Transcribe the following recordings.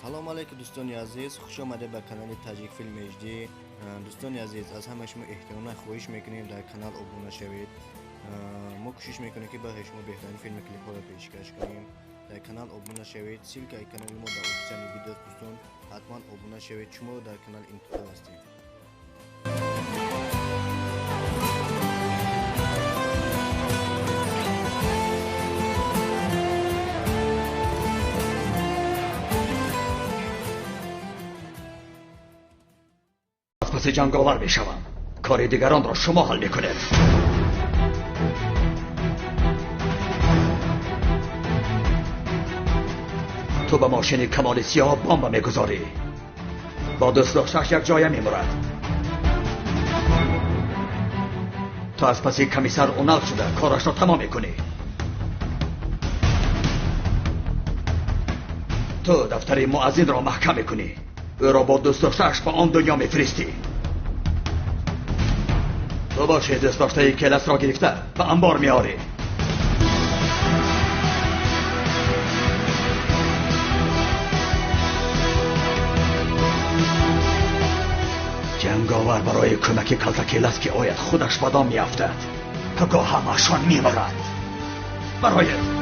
Салом алейкум дӯстони азиз, хуш омадед ба канали Таҷик Филм HD. Дӯстони азиз, аз ҳамаи шумо эҳтиромона хоҳиш мекунем дар канал обуна шавед. Мо кӯшиш мекунем ки барои шумо беҳтарин филми клипҳоро пешкаш кунем. Дар канал обуна шавед, ссылкаи канали мо дар описании видео дӯстон, ҳатман обуна шавед. Шуморо дар канал интизор ҳастем. پس جنگاور میشوم. کار دیگران را شما حل میکنید. تو به ماشین کمال سیاه بمب میگذاری. با دوست داشتش یک جایه میمرد. تو از پس کمیسر اونال شده کارش را تمام میکنی. تو دفتر مؤذن را محکم میکنی. او را با دوست داشته‌اش به آن دنیا میفرستی. تو باشی دوست داشته کلس را گرفته به انبار میاری. جنگاور برای کمک کلتا کلس که آید خودش به دام میافتد. پگاه همشان میمرد. برایت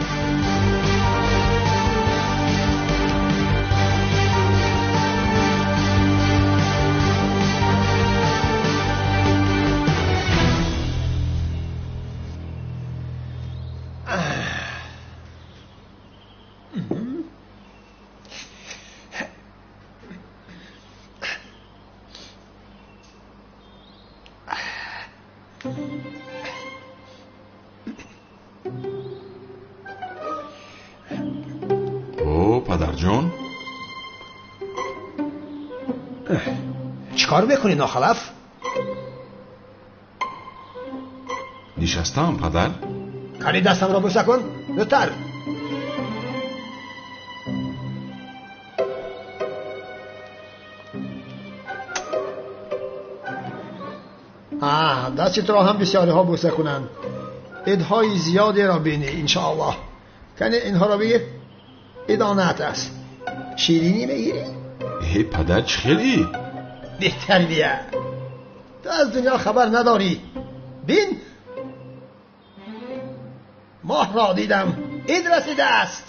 падарҷон, чӣ кор мекунӣ нохалаф? Нишастам, падар. Кани дастамро бӯса кун, зудтар. Дасти туро ҳам бисёриҳо бӯса кунанд. Идҳои зиёдеро бинӣ иншоаллоҳ. Кани инҳоро бигир. идонат аст. Ширинӣ мегирӣ? Э, падар, чӣ хел ид? Бетарбия, ту аз дунё хабар надорӣ. Бин, моҳро дидам, ид расидааст.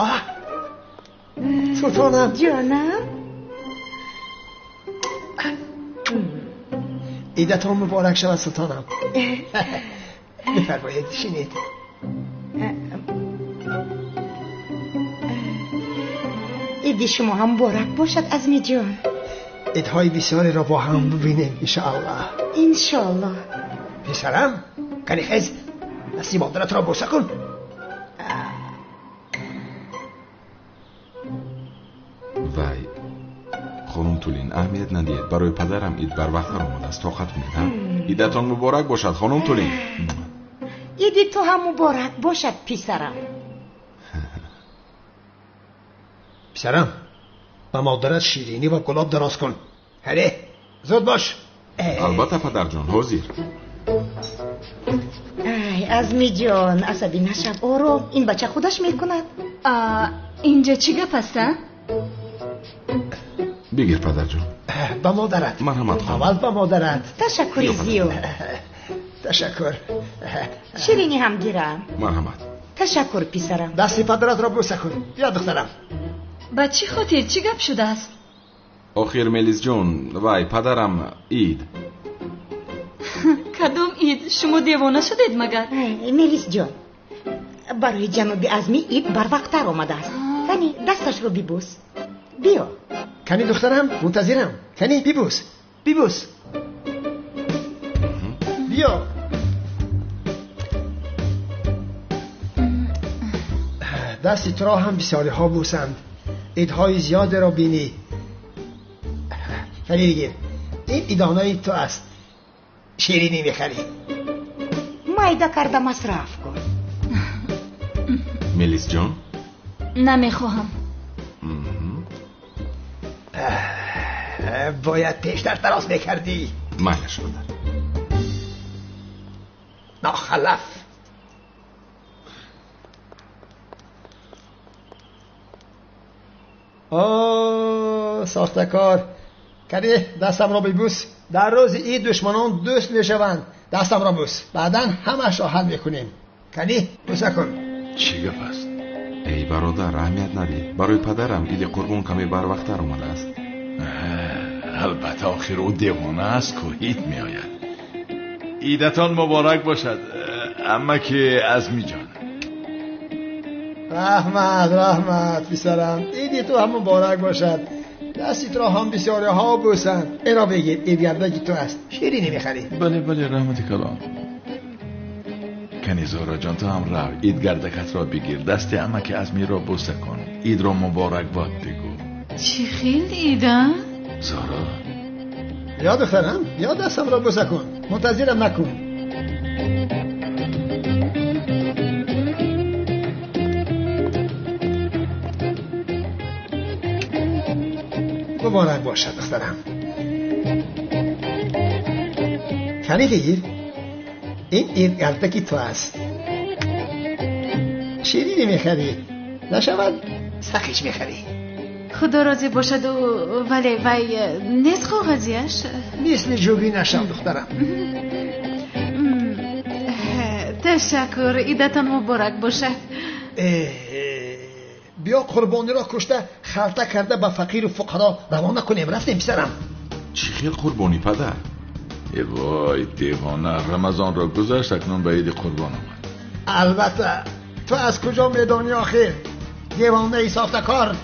Оҳ, султонам. Ҷонам, идатон муборак шавад султонам. Бифармоед, шинед. Иди шумо ҳам муборак бошад, Азми ҷон. Идҳои бисёреро бо ҳам бибинем иншоаллоҳ. Иншоаллоҳ. Писарам, кани хез, дасти модаратро бӯса кун. Вай, хонум Тулин, аҳамият надиҳед. Барои падарам ид барвақттар омадааст. Тоқат кунед, ҳа? Идатон муборак бошад, хонум Тулин. Иди ту ҳам муборак бошад, писарам. Писарам, ба модарат ширинӣ ва гулоб дароз кун. Ҳале, зуд бош. Албатта, падарҷон, ҳозир. Ай, Азми ҷон, асабӣ нашав, ором. Ин бача худаш мекунад. Инҷа чӣ гап аст, а? Бигир, падарҷон. Ба модарат. Марҳамат, хонум. Аввал ба модарат. Ташаккури зиёд. Ташаккур. Ширинӣ ҳам гирам. Марҳамат. Ташаккур, писарам. Дасти падаратро бӯса кун. Биё, духтарам. Ба чӣ хотир чӣ гап шудааст? Охир, Мелисҷон, вай, падарам ид. Кадом ид? Шумо девона шудед магар? Мелисҷон, барои ҷаноби Азмӣ ид барвақттар омадааст. Кани дасташро бибӯс. Биё. Кани духтарам, мунтазирам. Кани бибӯс, бибӯс. Биё. Дасти туро ҳам бисёриҳо бӯсанд. Идҳои зиёдеро бинӣ. Кани бигир, ин идонаи ту аст. Ширинӣ мехарӣ. Майда карда масраф кун. Мелисҷон? Намехоҳам. Бояд пештар дароз мекардӣ. Майлаш, падар. Нохалаф. آه ساختکار کدی دستم را ببوس. در روز عید دشمنان دوست میشوند. دستم را بوس، بعدا همش را حل میکنیم. کدی بوسه کن. چی گپ است؟ ای برادر اهمیت ندی، برای پدرم عید قربان کمی بروقت‌تر آمده است. البته آخر او دیوانه است که عید میآید. عیدتان مبارک باشد اما که عزمی جان. رحمت رحمت پسرم، عیدی تو هم مبارک باشد. دستیت را هم بسیاری ها بوسند. اینا بگیر، عید گردکی تو است، شیرینی میخری. بله بله رحمت کلام. کنیزارا جان تو هم رو عید گردکت را بگیر، دست اما که عزمی را بوسه کن، عید را مبارک باد بگو. چی خیلی عیده؟ زارا یا دخترم یا دستم را بوسه کن، منتظرم نکن. مبارک باشد دخترم. کنی بگیر، این عید گردکی تو است. شیرینی میخری نشود سخیش میخری. خدا راضی باشد و ولی وی نیست کاغذیش. مثل جوگی نشم دخترم. تشکر، عیدتان مبارک باشد. بیا قربانی را کشته خلطه کرده به فقیر و فقرا روانه کنیم. رفتیم پسرم. چی خیل قربانی پدر؟ ای وای دیوانه، رمضان را گذشت اکنون به عید قربان آمد. البته تو از کجا میدانی آخر؟ دیوانه ای ساخته کار،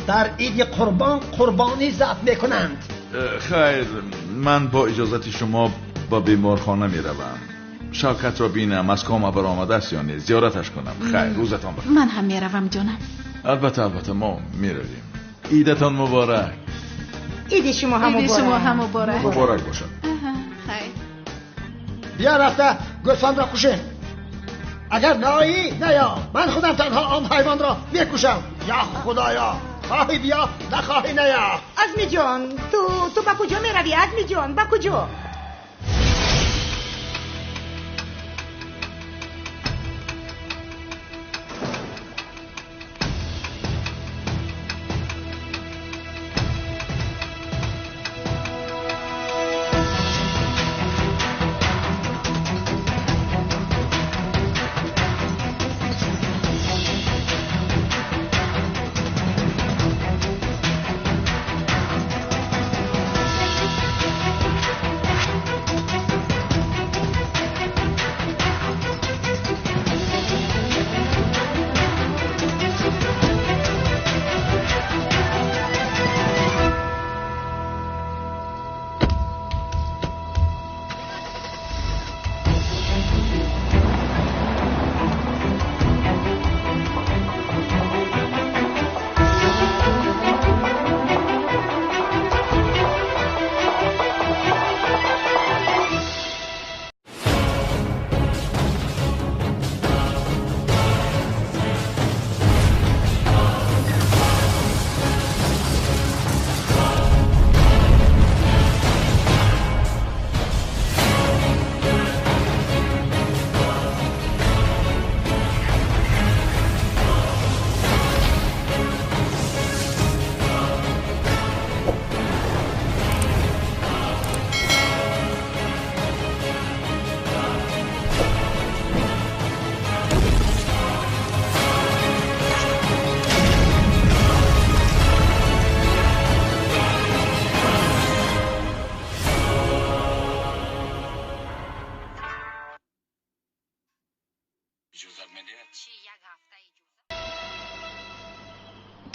در عید قربان قربانی ذبح میکنند. خیر، من با اجازت شما با بیمارخانه میروم، شوکت را بینم از کام برآمده است یا نه، زیارتش کنم. خیر، روزتان بخیر. من هم میروم جانم. البته البته ما میرویم. عیدتان مبارک. عید شما هم مبارک. شما هم مبارک. مبارک باشد. خیر. بیا رفته گوسفند را کشیم. اگر نایی نیا، من خودم تنها آن حیوان را میکشم. یا خدایا، خواهی بیا نخواهی نیا. عزمی جان تو با کجا میروی؟ عزمی جان با کجا؟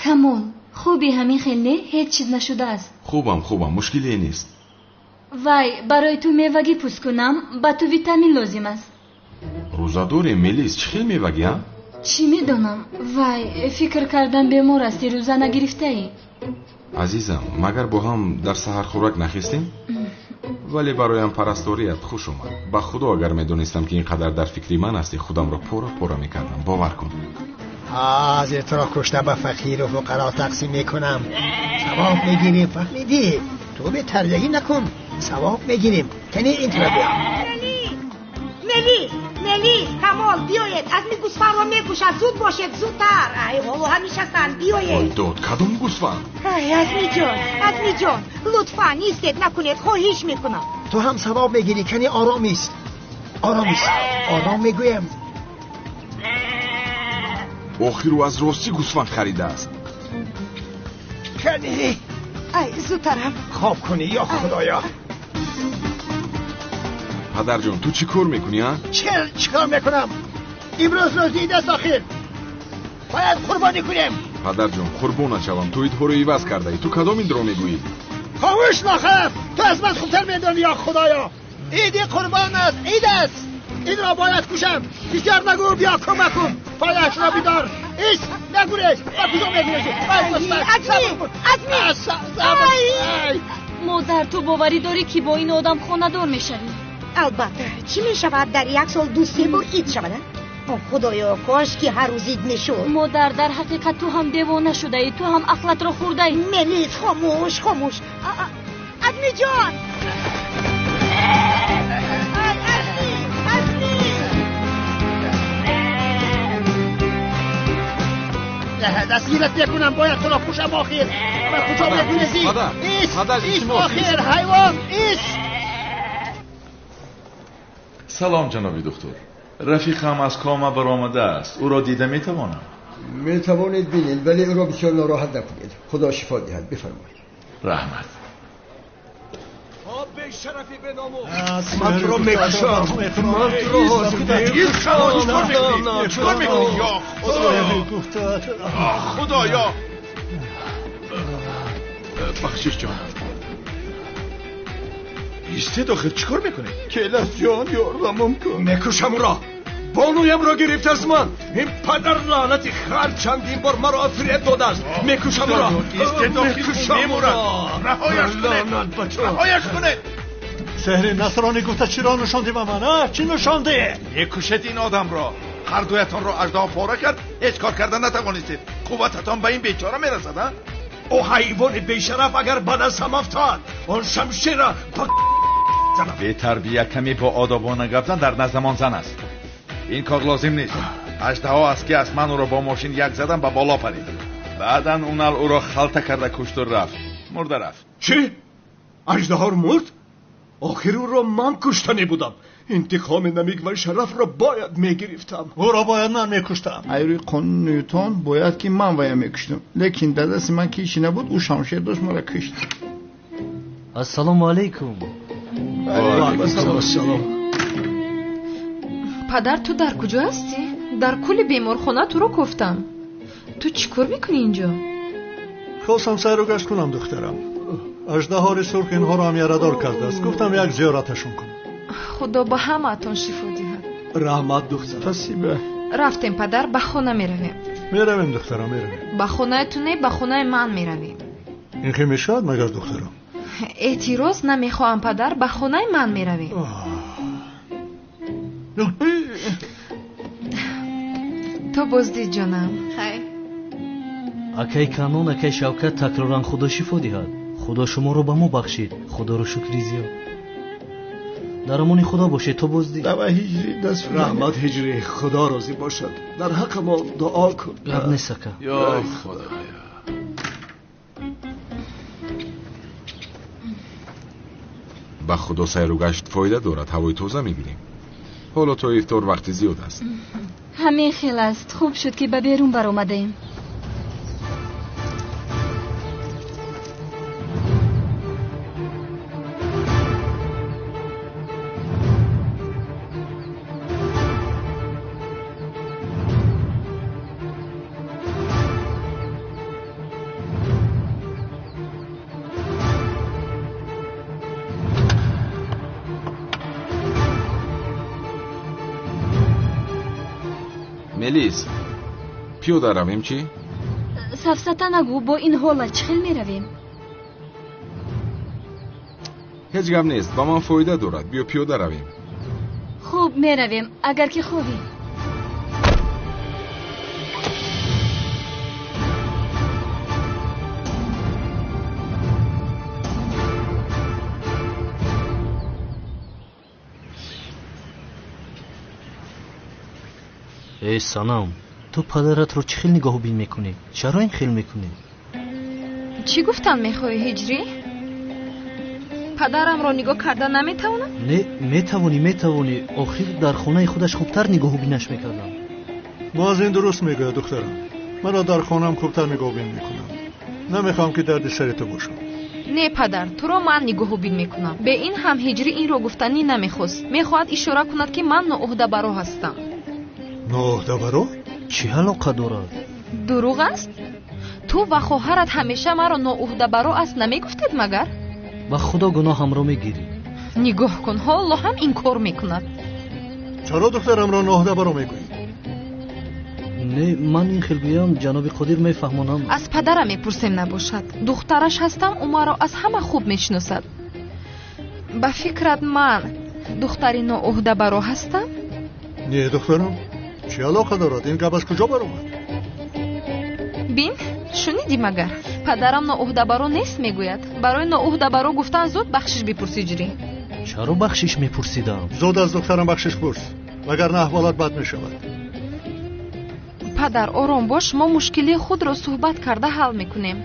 Камол, хуби ҳамин хел не? Ҳеҷ чиз нашудааст. Хубам, хубам, мушкиле нест. Вай, барои ту мевагӣ пӯст кунам, ба ту витамин лозим аст. Рӯзадоре, Мелис, чӣ хел мевагӣ, а? Чӣ медонам? Вай, фикр кардам бемор ҳастӣ, рӯза нагирифтаӣ. Азизам, магар бо ҳам дар саҳархӯрак нахестем? Вале бароям парасторият хуш омад. Ба худо агар медонистам ки ин қадар дар фикри ман ҳастӣ, худамро пора пора мекардам. Бовар кун. ҳозир туро кушта ба фақиру фуқаро тақсим мекунам. Савоб мегирем, фаҳмидӣ? Ту бетарбиягӣ накун, савоб мегирем. Кани ин тура биё. Мели, Мелис, Камол, биёед, Азми гӯсфандро мекушад, зуд бошед, зудтар. Ай, ҳоло ҳам нишастанд, биёед. Ой дод, кадом гӯсфанд? Ай, Азмиҷон, Азмиҷон, лутфан истед, накунед, хоҳиш мекунам. Ту ҳам савоб мегирӣ, кани ором ист. Ором ист, ором мегӯям. Охир ӯ аз ростӣ гӯсфанд харидааст. Кани! Ай, зудтарам. Хоб кунӣ, ё Худоё. Падарҷон, ту чӣ кор мекунӣ, а? Чӣ кор мекунам? Имрӯз рӯзи ид аст охир. Бояд қурбонӣ кунем. Падарҷон, қурбон нашавам, ту идҳоро иваз кардаӣ. Ту кадом идро мегӯӣ? Хомӯш нохалаф, ту аз ман хубтар медонӣ, ё Худоё. Иди қурбон аст, ид аст. Инро бояд кушам. Бисёр нагӯ, биё кӯмак кун. Пояшро бидор. Ист, нагурез. Ба куҷо мегурезӣ? Азми, Азми. Ай! Модар, ту боварӣ дорӣ, ки бо ин одам хонадор мешавӣ? Албатта, чӣ мешавад дар як сол ду-се бор ид шавад? О, Худоё, кош ки ҳар рӯз ид мешуд. Модар, дар ҳақиқат ту ҳам девона шудаӣ, ту ҳам ақлатро хӯрдаӣ. Мелис, хомӯш, хомӯш. Азмиҷон! Ай, Азми, Азми! Дастгират мекунам, бояд туро кушам охир. Ба куҷо мегурезӣ? Ист, ист охир, ҳайвон, ист! Салом, ҷаноби духтур. Рафиқам аз кома баромадааст. Ӯро дида метавонам? Метавонед бинед, вале ӯро бисёр нороҳат накунед. Худо шифо диҳад, бифармоед. Раҳмат. Ман туро мекушам. Ман туро ҳозир. Чикор мекунӣ? Ё Худоё! Худоё! Бахшиш ҷон. Истед охир, чӣ кор мекунед? Келас ҷон, ёрдамам кун. Мекушам ӯро. Бонуямро гирифт аз ман. Ин падар лаънати хар чандин бор маро фиреб додааст. Мекушам ӯро. Истед охир, мемурад. Раҳояш кунед. Раҳояш кунед. Сеҳри насронӣ гуфта чиро нишондӣ ба ман, а? Чӣ нишондӣ? Мекушед ин одамро. Ҳар дуятонро аждаҳо пора кард, ҳеҷ кор карда натавонистед. Қуввататон ба ин бечора мерасад, а? Ӯ ҳайвони бешараф агар ба дастам афтад, он шамшера ба занам. Бетарбия каме бо одобона гап зан, дар наздамон зан аст. Ин кор лозим нест. Аждаҳо аст ки аст, ман ӯро бо мошин як задам ба боло парид. Баъдан унал ӯро халта карда кушту рафт. Мурда рафт. Чӣ? Аждаҳор мурд? Охир ӯро ман куштанӣ будам. Интиқоми намик ва шарафро бояд мегирифтам. Ӯро бояд ман мекуштам. Ай рӯи қонуни Нютон бояд ки ман вая мекуштам. Лекин дар дасти ман ки ҳечи набуд, ӯ шамшер дошт, маро кушт. Ассалому алайкум. Ассалом. Падар, ту дар куҷо ҳастӣ? Дар кулли беморхона туро кофтам. Ту чӣ кор мекунӣ инҷо? Хостам сайру гашт кунам, духтарам. Аждаҳори сурх инҳоро ҳам ярадор кардааст. Гуфтам як зиёраташон кунам. Худо ба ҳамаатон шифо диҳад. Раҳмат, духтар. Спасибо. Рафтем, падар, ба хона меравем. Меравем, духтарам, меравем. Ба хонаи ту не, ба хонаи ман меравем. Ин хел мешавад магар, духтарам? Эътироз намехоҳам, падар, ба хонаи ман меравем. То боздид, ҷонам. Хайр. Акай Канон, акай Шавкат, такроран Худо шифо диҳад. Худо шуморо ба мо бахшид. Худоро шукри зиёд. Дар амони Худо бошед, то боздид. Давай, Ҳиҷрӣ, даст раҳмат, Ҳиҷрӣ, Худо розӣ бошад. Дар ҳаққи мо дуо кун. Гап нест, ака. Ё Худоё. Ба Худо сайру гашт фоида дорад, ҳавои тоза мегирем. Ҳоло то ифтор вақти зиёд аст. Ҳамин хел аст. Хуб шуд, ки ба берун баромадаем. Мелис, пиёда равем чӣ? Сафсата нагӯ, бо ин ҳолат чӣ хел меравем? Ҳеҷ гап нест, ба ман фоида дорад. Биё пиёда равем. Хуб, меравем, агар ки хоҳӣ. Эй Санам, ту падаратро чӣ хел нигоҳубин мекунӣ? Чаро ин хел мекунӣ? Чӣ гуфтан мехоҳӣ, Ҳиҷрӣ? Падарамро нигоҳ карда наметавонам? Не, метавонӣ, метавонӣ. Охир дар хонаи худаш хубтар нигоҳубинаш мекардам. Муаззин дуруст мегӯяд, духтарам. Маро дар хонаам хубтар нигоҳубин мекунам. Намехоҳам ки дарди сари ту бошам. Не, падар, туро ман нигоҳубин мекунам. Бе ин ҳам Ҳиҷрӣ инро гуфтанӣ намехост. Мехоҳад ишора кунад, ки ман ноуҳдабаро ҳастам. Ноуҳдабаро? Чӣ алоқа дорад? Дурӯғ аст? Ту ва хоҳарат ҳамеша маро ноуҳдабаро аст намегуфтед магар? Ба худо гуноҳамро мегирӣ. Нигоҳ кун, ҳоло ҳам инкор мекунад. Чаро духтарамро ноуҳдабаро мегӯӣ? Не, ман ин хел гӯям, ҷаноби Қодир мефаҳмонам. Аз падарам мепурсем набошад. Духтараш ҳастам, ӯ маро аз ҳама хуб мешиносад. Ба фикрат ман духтари ноуҳдабаро ҳастам? Не, духтарам, чӣ алоқа дорад? Ин гап аз куҷо баромад? Бин, шунидӣ магар? Падарам ноуҳдабаро нест мегӯяд. Барои ноуҳдабаро гуфтан зуд бахшиш бипурс, Ҳиҷрӣ. Чаро бахшиш мепурсидам? Зуд аз духтарам бахшиш пурс, вагарна аҳволат бад мешавад. Падар, ором бош, мо мушкилии худро суҳбат карда ҳал мекунем.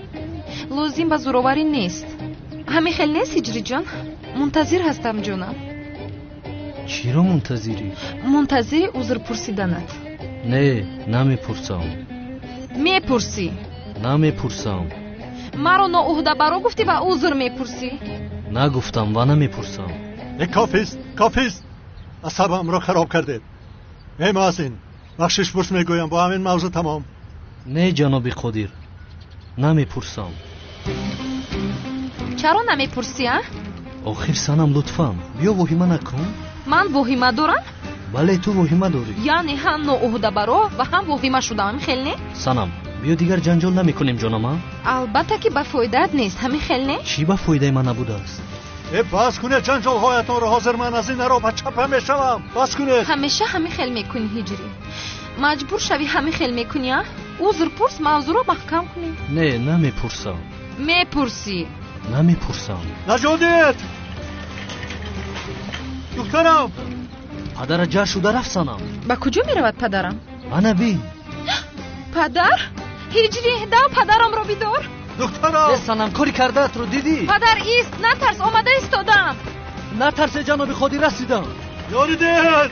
Лозим ба зӯроварӣ нест. Ҳамин хел нест, Ҳиҷриҷон? Мунтазир ҳастам, ҷонам. Чиро мунтазирӣ? Мунтазири узр пурсиданат. Не, намепурсам. Мепурсӣ. Намепурсам. Маро ноуҳдабаро гуфтӣ ва узр мепурсӣ. Нагуфтам ва намепурсам. Э, кофист, кофист. Асабамро хароб кардед. Эй муаззин, бахшиш пурс мегӯям, бо ҳамин мавзӯъ тамом. Не, ҷаноби Қодир, намепурсам. Чаро намепурсӣ, а? Охир Санам, лутфан биё воҳима накун. Ман воҳима дорам? Бале, ту воҳима дорӣ. Яъне ҳам ноуҳдабаро ва ҳам воҳима шудам, ҳамин хел не? Санам, биё дигар ҷанҷол намекунем, ҷонам, а? Албатта ки ба фоидаат нест, ҳамин хел не? Чӣ ба фоидаи ман набудааст? Э, бас кунед ҷанҷолҳоятонро, ҳозир ман аз ин ароба чапа мешавам. Бас кунед. Ҳамеша ҳамин хел мекунӣ, Ҳиҷрӣ. Маҷбур шавӣ ҳамин хел мекунӣ, а? Узр пурс, мавзӯъро маҳкам кунем. Не, намепурсам. Мепурсӣ. Намепурсам. Наҷот диҳед! Духтарам! Падара ҷар шуда рафт, Санам. Ба куҷо меравад падарам? Ана бин. Падар? Ҳиҷрӣ, дав падарамро бидор. Духтарам! Э, Санам, кори кардаатро дидӣ? Падар, ист, натарс, омада истодам. Натарсе, ҷаноби Қодир, расидам. Ёрӣ диҳед!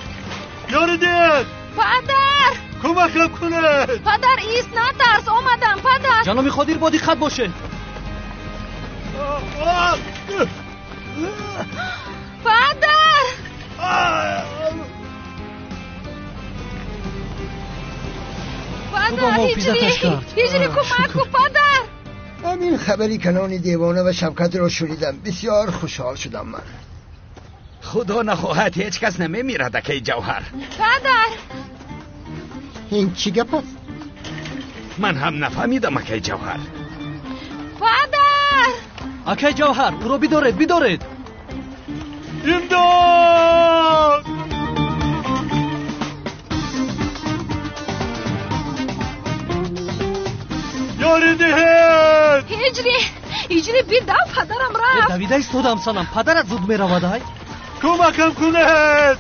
Ёрӣ диҳед! Падар! Кӯмакам кунед! Падар, ист, натарс, омадам, падар. Ҷаноби Қодир, бо диққат бошед. Падар! Падар, Ҳиҷрӣ, Ҳиҷрӣ, кӯмак кун, падар. ҳамин хабари калони девона ва Шавкатро шунидам, бисёр хушҳол шудам ман. Худо нахоҳад, ҳеҷ кас намемирад, акаи Ҷавҳар. Падар! Ин чӣ гап аст? Ман ҳам нафаҳмидам, акаи Ҷавҳар. Падар! Акаи Ҷавҳар, ӯро бидоред, бидоред. Имдод! Ёрӣ диҳед! Ҳиҷрӣ, Ҳиҷрӣ, бидав, падарам рафт. Давида истодам, Санам, падарат зуд меравад, ай. Кӯмакам кунед!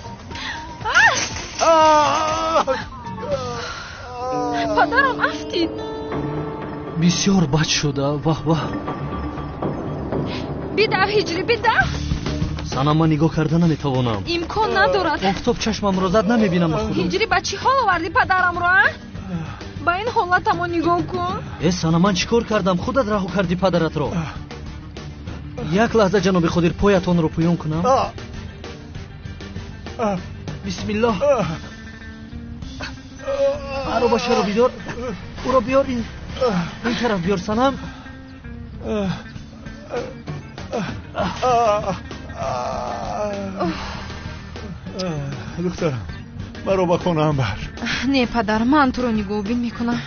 Падарам афтид. Бисёр бад шуда, ваҳ ваҳ. Бидав, Ҳиҷрӣ, бидав. Санам, ман нигоҳ карда наметавонам. Имкон надорад. Офтоб чашмамро зад, намебинам ба худо. Ҳиҷрӣ, ба чӣ ҳол овардӣ падарамро, а? Ба ин ҳолатамо нигоҳ кун. Э, Санам, ман чӣ кор кардам? Худат раҳо кардӣ падаратро. Як лаҳза, ҷаноби Қодир, поятонро пӯён кунам. Бисмиллоҳ. Аробашаро бидор, ӯро биёр, ин тараф биёр, Санам. Духтарам, маро ба хонаам бар. Не, падар, ман туро нигоҳубин мекунам.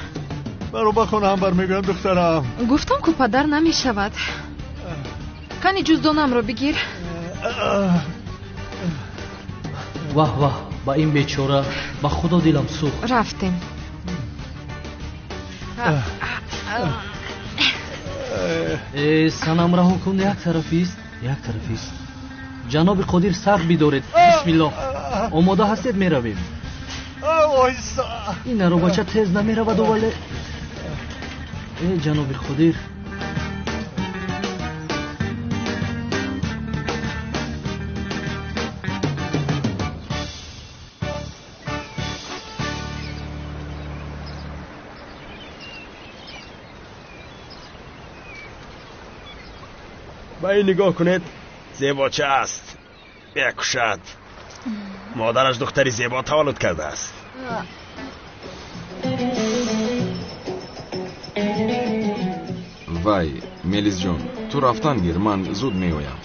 Маро ба хонаам бар мегӯям, духтарам. Гуфтам ку, падар, намешавад. Кани ҷуздонамро бигир. Ваҳ ваҳ, ба ин бечора, ба худо дилам сӯхт. Рафтем. Э, Санам, раҳо кун, як тарафист, як тарафист. Ҷаноби Қодир, сахт бидоред. Бисмиллоҳ. Омода ҳастед, меравем. Оҳиста. Ин аробача тез намераваду, вале э ҷаноби Қодир. Ба ин нигоҳ кунед, зебоча аст, бекушад. Модараш духтари зебо таваллуд кардааст. Вай, Мелисҷон, ту рафтан гир, ман зуд меоям.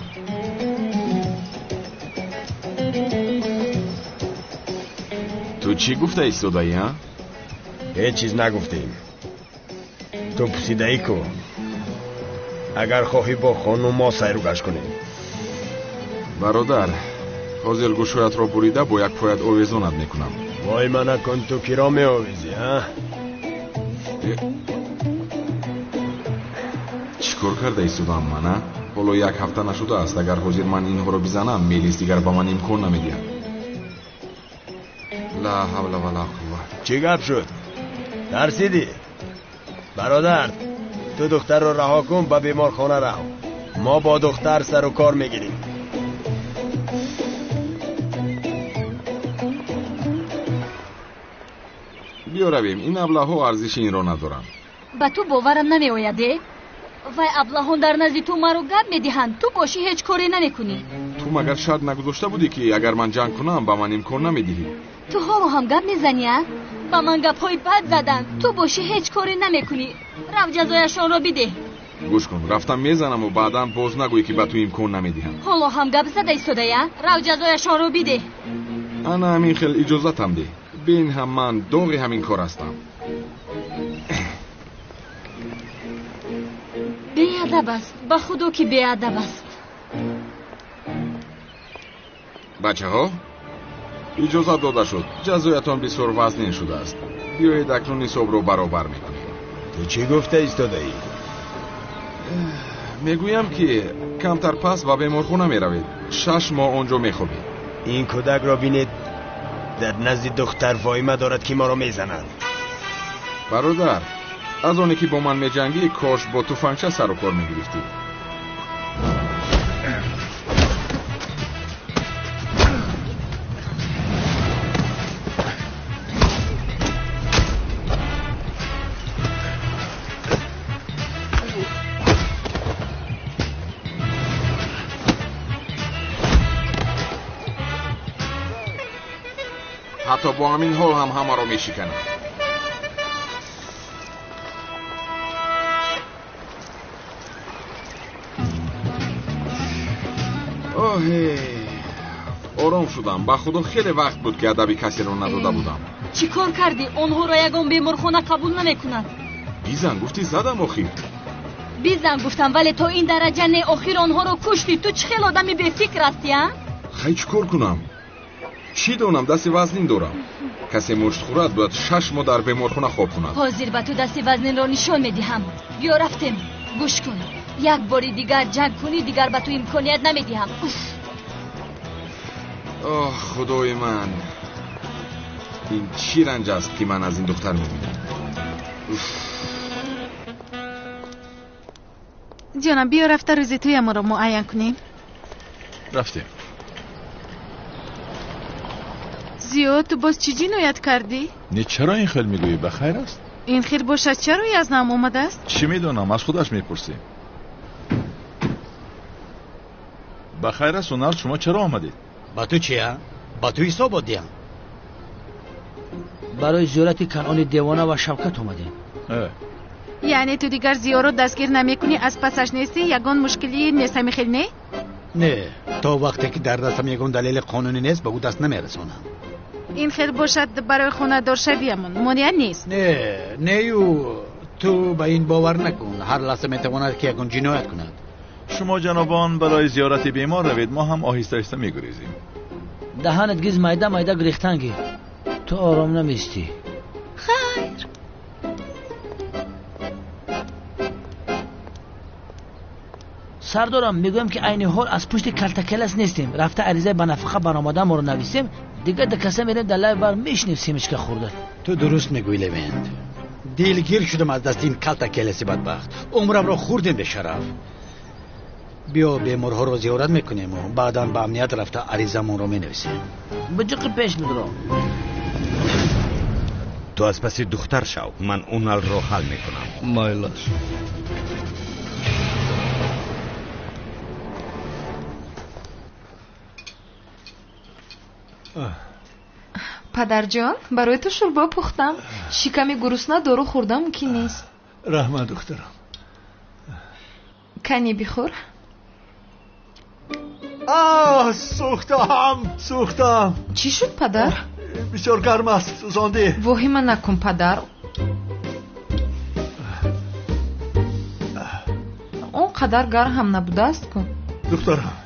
Ту чӣ гуфта истодаӣ, а? Ҳеҷ чиз нагуфтем. Ту пусидаӣ ку. Агар хоҳӣ бо хонум мо сайру гашт кунем. Бародар, ҳозир гӯшҳоятро бурида бо як поят овезонат мекунам. Вой мана кун, ту киро меовезӣ, а? Чӣ кор карда истодам ман, а? Ҳоло як ҳафта нашудааст. Агар ҳозир ман инҳоро бизанам, Мелис дигар ба ман имкон намедиҳад. Ла ҳавла ва ла қувва. Чӣ гап шуд? Тарсидӣ? Бародар, ту духтарро раҳо кун, ба беморхона рав. Мо бо духтар сару кор мегирем. Биё равем, ин аблаҳҳо арзиши инро надоранд. Ба ту боварам намеояд, э? Вай аблаҳон дар назди ту маро гап медиҳанд, ту бошӣ ҳеҷ коре намекунӣ. Ту магар шарт нагузошта будӣ, ки агар ман ҷанг кунам, ба ман имкон намедиҳӣ? Ту ҳоло ҳам гап мезанӣ, а? Ба ман гапҳои бад заданд, ту бошӣ ҳеҷ коре намекунӣ. Рав ҷазояшонро бидеҳ. Гӯш кун, рафтам мезанаму баъдан боз нагӯӣ, ки ба ту имкон намедиҳам. Ҳоло ҳам гап зада истодаӣ, а? Рав ҷазояшонро бидеҳ. Ана ҳамин хел иҷозатам деҳ. Бин ҳам ман доғи ҳамин кор ҳастам. Беадаб аст, ба худо ки беадаб аст. Бачаҳо, иҷозат дода шуд. Ҷазоятон бисёр вазнин шудааст. Биёед акнун ҳисобро баробар мекунем. Ту чӣ гуфта истодаӣ? Мегӯям, ки камтар пас ба беморхона меравед. 6 моҳ он ҷо мехобед. Ин кӯдакро бинед, дар назди духтар воима дорад, ки моро мезанад. Бародар, аз оне ки бо ман меҷангӣ, кош бо туфангча сару кор мегирифтӣ. Ҳатто бо ҳамин ҳол ҳам ҳамаро мешиканам. Оҳе, ором шудам. Ба худо хеле вақт буд, ки адаби касеро надода будам. Чӣ кор кардӣ? Онҳоро ягон беморхона қабул намекунад. Бизан гуфтӣ, задам охир. Бизан гуфтам, вале то ин дараҷа не. Охир онҳоро куштӣ. Ту чӣ хел одами бефикр ҳастӣ, а? Хай, чӣ кор кунам? Чӣ донам, дасти вазнин дорам. Касе мушт хӯрад, бояд 6 моҳ дар беморхона хоб кунад. Ҳозир ба ту дасти вазнинро нишон медиҳам. Биё рафтем. Гӯш кун, як бори дигар ҷанг кунӣ, дигар ба ту имконият намедиҳам. Оҳ, худои ман, ин чӣ ранҷ аст, ки ман аз ин духтар мебинам. Ҷонам, биё рафта рӯзи тӯямонро муайян кунем. Рафтем. Зиё, ту боз чӣ ҷиноят кардӣ? Не, чаро ин хел мегӯӣ? Ба хайр аст? Ин хел бошад, чаро язнам омадааст? Чӣ медонам, аз худаш мепурсем. Ба хайр аст, Унал, шумо чаро омадед? Ба ту чия? Ба ту ҳисобот диҳам. Барои зиёрати Канъони девона ва Шавкат омадем. Яъне ту дигар Зиёро дастгир намекунӣ, аз пасаш нестӣ, ягон мушкилӣ нест, ҳамин хел не? Не, то вақте ки дар дастам ягон далели қонунӣ нест, ба ӯ даст намерасонам. Ин хел бошад, барои хонадоршавиямон монеа нест. Не, нею, ту ба ин бовар накун. Ҳар лаҳза метавонад, ки ягон ҷиноят кунад. Шумо ҷанобон барои зиёрати бемор равед, мо ҳам оҳиста оҳиста мегурезем. Даҳанат гиз майда майда гирехтан гир. Ту ором наместӣ. Хайр. Сардорам, мегӯям, ки айни ҳол аз пушти калтакелас нестем. Рафта аризаи ба нафақа баромадаамонро нависем, Дигар да каса мерем дар лаби бар мешинем семечка хӯрда. Ту дуруст мегӯӣ, Левент. Дилгир шудам аз дасти ин калта келаси бадбахт. Умрамро хӯрдем бешараф. Биё беморҳоро зиёрат мекунему баъдан ба амният рафта аризамонро менависем. Биҷиқи пеш мидро. Ту аз паси духтар шав, ман уналро ҳал мекунам. Майлаш. Падарҷон, барои ту шӯрбо пухтам. Шиками гурусна дору хӯрда мумкин нест. Раҳмат, духтарам. Кани бихӯр. Аҳ, сӯхтам, сӯхтам. Чӣ шуд, падар? Бисёр гарм аст, сӯзондӣ. Воҳима накун, падар. Он қадар гарм ҳам набудааст ку. Духтарам,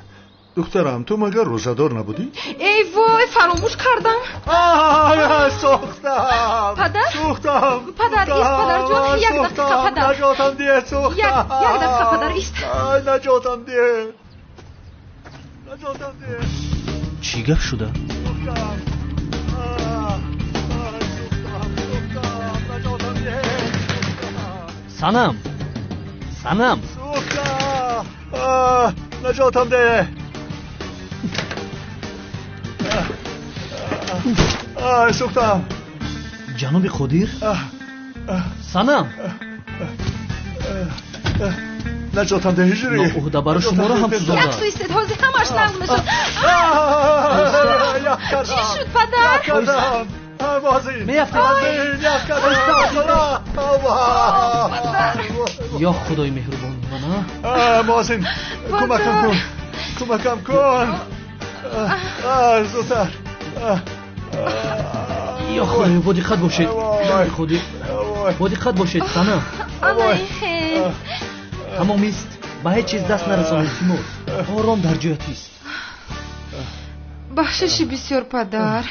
духтарам, ту магар рӯзадор набудӣ? Эй вой, фаромӯш кардам. Сӯхтам. Падар? Сӯхтам. Падар, ист, падарҷон, як дақиқа, падар. Наҷотам диҳ, сӯхтам. Як дақиқа, падар, ист. Наҷотам диҳ. Наҷотам диҳ. Чӣ гап шуда? Сӯхтам. Сӯхтам, наҷотам диҳ. Санам, Санам. Сӯхтам. Наҷотам диҳ. Сӯхтам. Ҷаноби Қодир? Санам. Наҷотам диҳ, ҳиҷрӣ. Ноуҳдабаро шуморо ҳам сӯзонда. Як сӯ истед, ҳозир ҳамаш нағз мешавад. Чӣ шуд, падар? Меафтед. Ё Худои меҳрубон, мана. Мозин, кӯмакам кун. Кӯмакам кун. Зудтар. Ё Худоё, бо диққат бошед. Ҷаноби Қодир, бо диққат бошед, Санам. Тамом ист, ба ҳеҷ чиз даст нарасонед, Тимур. Ором дар ҷоят ист. Бахшиши бисёр, падар.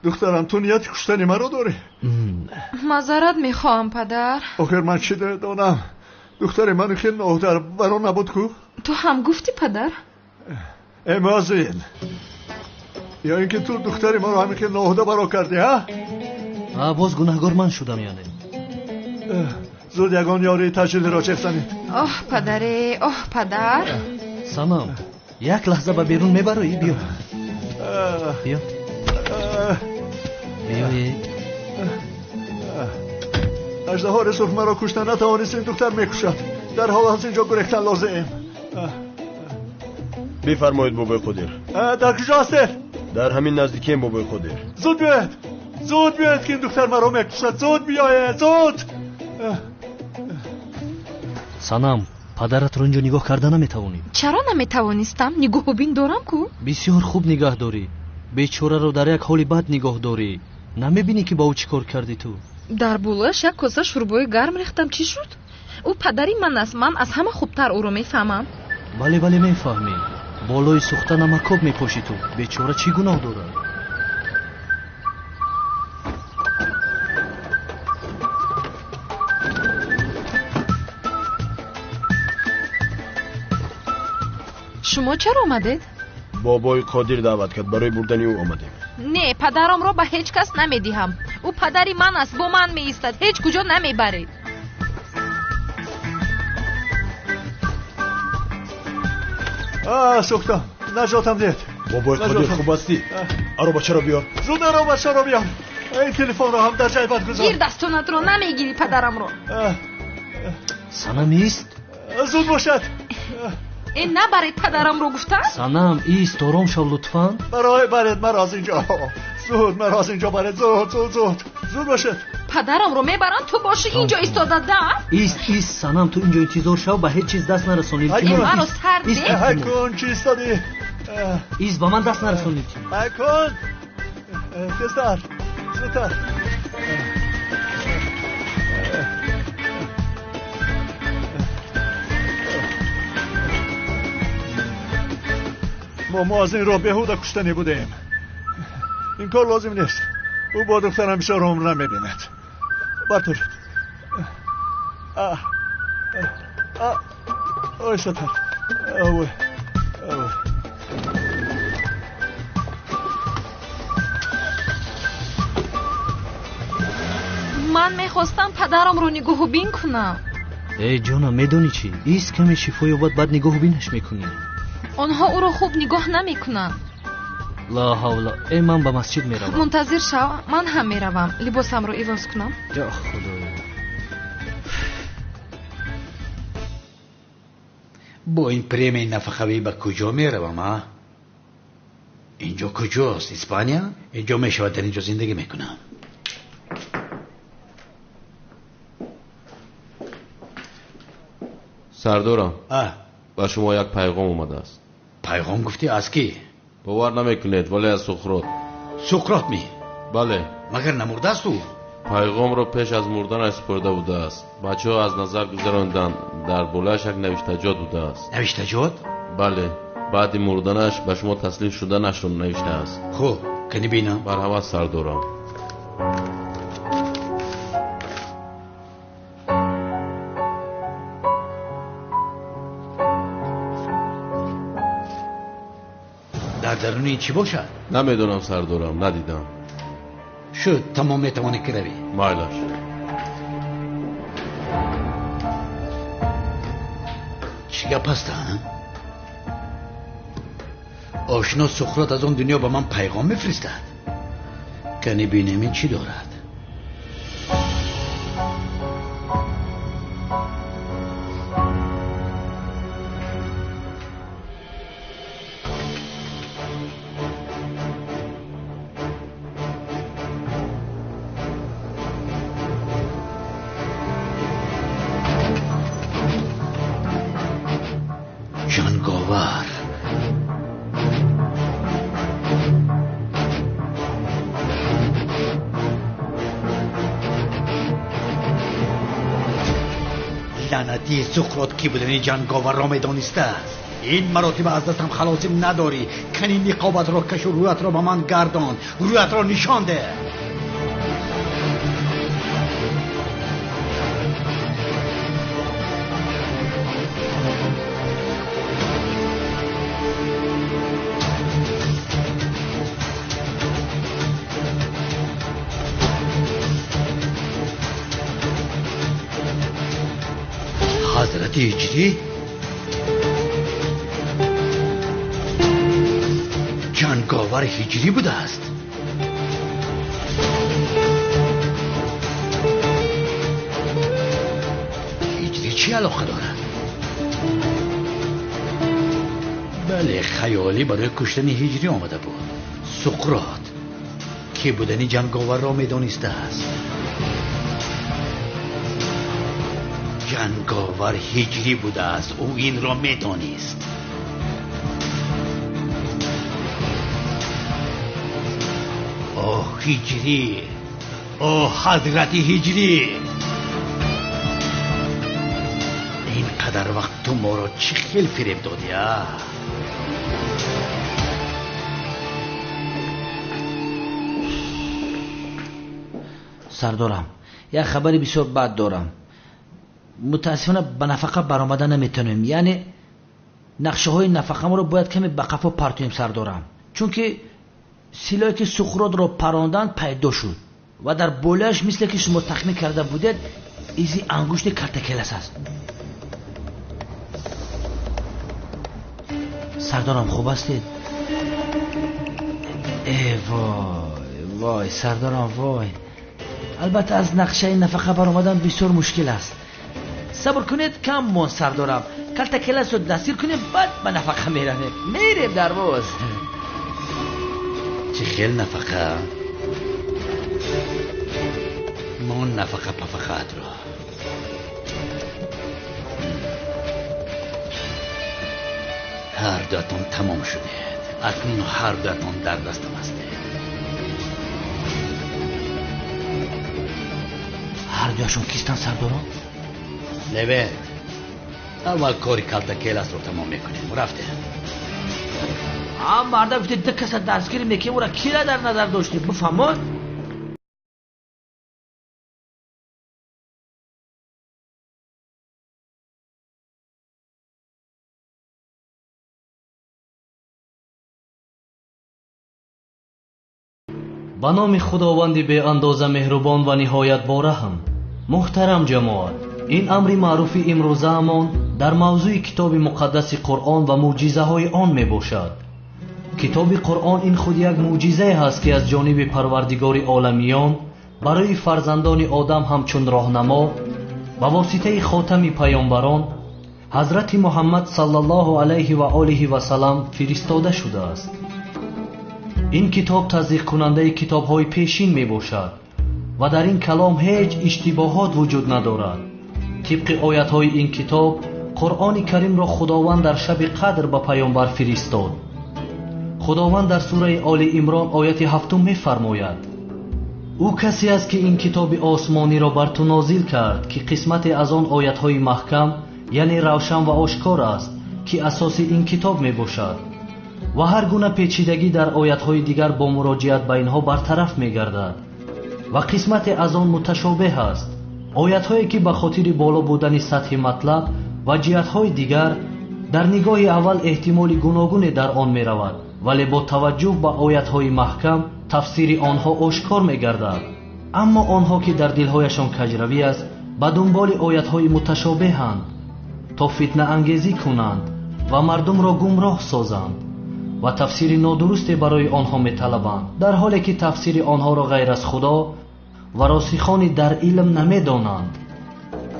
Духтарам, ту нияти куштани маро дорӣ? Маъзарат мехоҳам, падар. Охир ман чӣ донам? Духтари ман хел ноҳдар баро набуд ку? Ту ҳам гуфтӣ, падар? Э, Мозин, ё ин ки ту духтари маро ҳамин хел ноҳуда баро кардӣ, ҳа? Боз гунаҳгор ман шудам, яъне. Зуд ягон ёрии таҷилиро чех занед. Оҳ, падаре, оҳ, падар. Санам, як лаҳза ба берун мебароӣ? Биё. Биё. Биёед. Аждаҳори сурх маро кушта натавонист, ин духтар мекушад. Дарҳол аз ин ҷо гурехтан лозим. Бифармоед, бобои Қодир. Дар куҷо ҳастед? Дар ҳамин наздикием, бобои Қодир. Зуд биёед, зуд биёед, ки ин духтар маро мекушад. Зуд биёед, зуд. Санам, падаратро инҷо нигоҳ карда наметавонӣ. Чаро наметавонистам? Нигоҳубин дорам ку. Бисёр хуб нигаҳ дорӣ. Бечораро дар як ҳоли бад нигоҳ дорӣ. Намебинӣ ки ба ӯ чӣ кор кардӣ ту? Дар болояш як коса шӯрбои гарм рехтам. Чӣ шуд? Ӯ падари ман аст. Ман аз ҳама хубтар ӯро мефаҳмам. Бале, бале, мефаҳмӣ. Болои сӯхта намакоб мепошӣ ту. Бечора чӣ гуноҳ дорад? Шумо чаро омадед? Бобои Қодир даъват кард, барои бурдани ӯ омадем. Не, падарамро ба ҳеҷ кас намедиҳам. Ӯ падари ман аст, бо ман меистад, ҳеҷ куҷо намебаред. Сӯхтам, наҷотам диҳед. Бобои Қодир, хуб ҳастӣ? Аробачаро биёр. Зуд аробачаро биёр. Ин телефонро ҳам дар ҷайбат гузор. Гир дастонатро, намегирӣ падарамро. Санам, ист. Зуд бошад. Э, набаред падарамро, гуфтам. Санам, ист, ором шав лутфан. Барои баред маро аз инҷо. Зуд маро аз инҷо баред, зуд, зуд, зуд. Зуд бошед. Падарамро мебаранд, ту боши инҷо истода, да? Ист, ист, Санам, ту инҷо интизор шав, ба ҳеҷ чиз даст нарасон, илтимос. Маро сар Ист, деҳ. Ҳайкун, чӣ истодӣ? Ист, ба ман даст нарасон, илтимос. Ҳайкун, тезтар, зудтар. Мо аз ин роҳ беҳуда куштанӣ будем. Ин кор лозим нест. Ӯ бо духтарам бисёр умр намебинад. Бартолед. Оҳистатар. Ой, ой. Ман мехостам падарамро нигоҳубин кунам. Эй ҷонам, медонӣ чӣ? Ист каме шифо ёбад, баъд нигоҳубинаш мекунӣ. Онҳо ӯро хуб нигоҳ намекунанд. Ла ҳавла. Эй, ман ба масҷид меравам. Мунтазир шав, ман ҳам меравам. Либосамро иваз кунам. Ё худоё. Бо ин премияи нафақавӣ ба куҷо меравам, а? Инҷо куҷост? Испания? Инҷо мешавад, дар инҷо зиндагӣ мекунам. Сардорам, ба шумо як пайғом омадааст. Пайғом гуфтӣ аз кӣ? Бовар намекунед, вале аз Суқрот. Суқрот ми? Бале. Магар намурдааст ӯ? Пайғомро пеш аз мурданаш супурда будааст. Бачаҳо аз назар гузаронданд, дар болояш як навиштаҷот будааст. Навиштаҷот? Бале. Баъди мурданаш ба шумо таслим шуданашро навиштааст. Хуб, кани бинам. Марҳамат, сардорам. Дар даруни чӣ бошад? Намедонам, сардорам, надидам. Шуд, тамом, метавонӣ ки равӣ. Майлаш. Чӣ гап аст, а? Ошно Суқрот аз он дунё ба ман пайғом мефиристад. Кани бинем ин чӣ дорад. Ҷанговар. Лаънатии Суқрот ки будани ҷанговарро медонистааст. Ин маротиба аз дастам халосӣ надорӣ. Кани ниқобатро кашу рӯятро ба ман гардон, рӯятро нишон деҳ. Ҳазрати Ҳиҷрӣ? Ҷанговар ҳиҷрӣ будааст. Ҳиҷрӣ чӣ алоқа дорад? Бале, хаёлӣ барои куштани ҳиҷрӣ омада буд. Суқрот ки будани ҷанговарро медонистааст. Ҷанговар ҳиҷрӣ будааст, ӯ инро медонист. Оҳ, ҳиҷрӣ! Оҳ, ҳазрати ҳиҷрӣ! Ин қадар вақт ту моро чӣ хел фиреб додӣ, а? Сардорам, як хабари бисёр бад дорам. Мутаассифона ба нафақа баромада наметавонем. Яъне нақшаҳои нафақамонро бояд каме ба қафо партоем, сардорам, чунки силоҳе ки Суқротро паронданд пайдо шуд ва дар болояш, мисле ки шумо тахмин карда будед, изи ангушти картакелас аст. Сардорам, хуб ҳастед? Э вой, вой, сардорам, вой. Албатта аз нақшаи нафақа баромадан бисёр мушкил аст. Сабр кунед, кам монд, сардорам. Калтакеласро дастгир кунем, баъд ба нафақа меравем. Мерем дарвоз. Чӣ хел нафақа? Мо нафақа пафақаатро. Ҳар дуатон тамом шудед. Акнун ҳар дуатон дар дастам ҳастед. Ҳар дуяшон кистанд, сардорам? Левент, аввал кори калтакеласро тамом мекунем. Рафтем. А марда гуфте ду каса дастгирӣ мекунем, ӯра кира дар назар доштем? Бифаҳмод? Ба номи Худованди беандоза меҳрубон ва ниҳоят бораҳм. Муҳтарам ҷамоат, ин амри маъруфи имрӯзаамон дар мавзӯи китоби муқаддаси Қуръон ва мӯъҷизаҳои он мебошад. Китоби Қуръон ин худ як мӯъҷизае ҳаст, ки аз ҷониби Парвардигори оламиён барои фарзандони одам ҳамчун роҳнамо ба воситаи хотами паёмбарон ҳазрати Муҳаммад саллаллоҳу алайҳи ва олиҳи васаллам фиристода шудааст. Ин китоб тасдиқкунандаи китобҳои пешин мебошад ва дар ин калом ҳеҷ иштибоҳот вуҷуд надорад. Тибқи оятҳои ин китоб, Қуръони Каримро Худованд дар шаби қадр ба паёмбар фиристод. Худованд дар сураи Оли Имрон ояти 7 мефармояд: ӯ касе аст, ки ин китоби осмониро бар ту нозил кард, ки қисмате аз он оятҳои маҳкам, яъне равшан ва ошкор аст, ки асоси ин китоб мебошад ва ҳар гуна печидагӣ дар оятҳои дигар бо муроҷиат ба инҳо бартараф мегардад ва қисмате аз он муташобеҳ аст. Оятҳое ки ба хотири боло будани сатҳи матлаб ва ҷиҳатҳои дигар дар нигоҳи аввал эҳтимоли гуногуне дар он меравад, вале бо таваҷҷӯҳ ба оятҳои маҳкам тафсири онҳо ошкор мегардад. Аммо онҳо ки дар дилҳояшон каҷравӣ аст, ба дунболи оятҳои муташобеҳанд то фитнаангезӣ кунанд ва мардумро гумроҳ созанд ва тафсири нодурусте барои онҳо металабанд, дар ҳоле ки тафсири онҳоро ғайр аз Худо ва росихони дар илм намедонанд.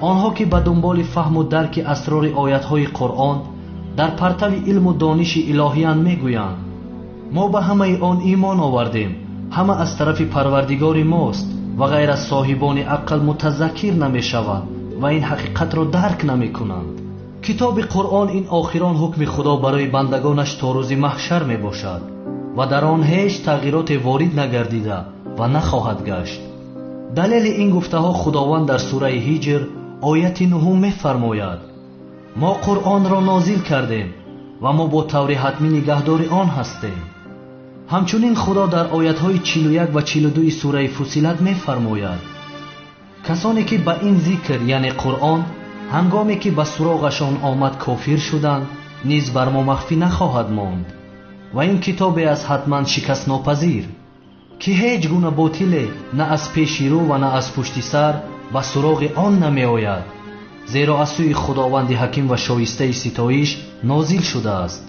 Онҳо ки ба дунболи фаҳму дарки асрори оятҳои Қуръон дар партави илму дониши илоҳиян мегӯянд: мо ба ҳамаи он имон овардем, ҳама аз тарафи Парвардигори мост ва ғайр аз соҳибони ақл мутазаккир намешаванд ва ин ҳақиқатро дарк намекунанд. Китоби Қуръон ин охирон ҳукми Худо барои бандагонаш то рӯзи маҳшар мебошад ва дар он ҳеҷ тағйироте ворид нагардида ва нахоҳад гашт. Далели ин гуфтаҳо Худованд дар сураи Ҳиҷр ояти 9 мефармояд: мо Қуръонро нозил кардем ва мо бо таври ҳатмӣ нигаҳдори он ҳастем. Ҳамчунин Худо дар оятҳои 41 ва 42 сураи Фусилат мефармояд: касоне ки ба ин зикр, яъне Қуръон, ҳангоме ки ба суроғашон омад кофир шуданд, низ бар мо махфӣ нахоҳад монд ва ин китобе аз ҳатман шикастнопазир, ки ҳеҷ гуна ботиле на аз пеши рӯ ва на аз пушти сар ба суроғи он намеояд, зеро аз сӯи Худованди ҳаким ва шоистаи ситоиш нозил шудааст.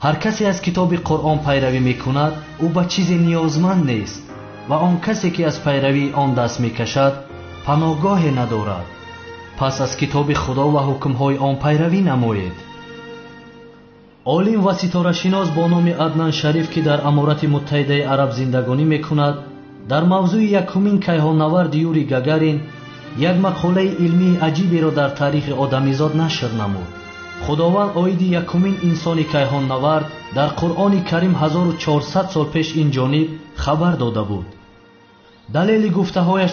Ҳар касе аз китоби Қуръон пайравӣ мекунад, ӯ ба чизе ниёзманд нест ва он касе ки аз пайравии он даст мекашад, паноҳгоҳе надорад. Пас аз китоби Худо ва ҳукмҳои он пайравӣ намоед. Олим ва ситорашинос бо номи Аднан Шариф, ки дар Аморати Муттаҳидаи Араб зиндагонӣ мекунад, дар мавзӯи якумин кайҳоннавард Юрий Гагарин як мақолаи илмии аҷиберо дар таърихи одамизод нашр намуд. Худованд оиди якумин инсони кайҳоннавард дар Қуръони Карим 1400 сол пеш ин ҷониб хабар дода буд. Далели гуфтаҳояш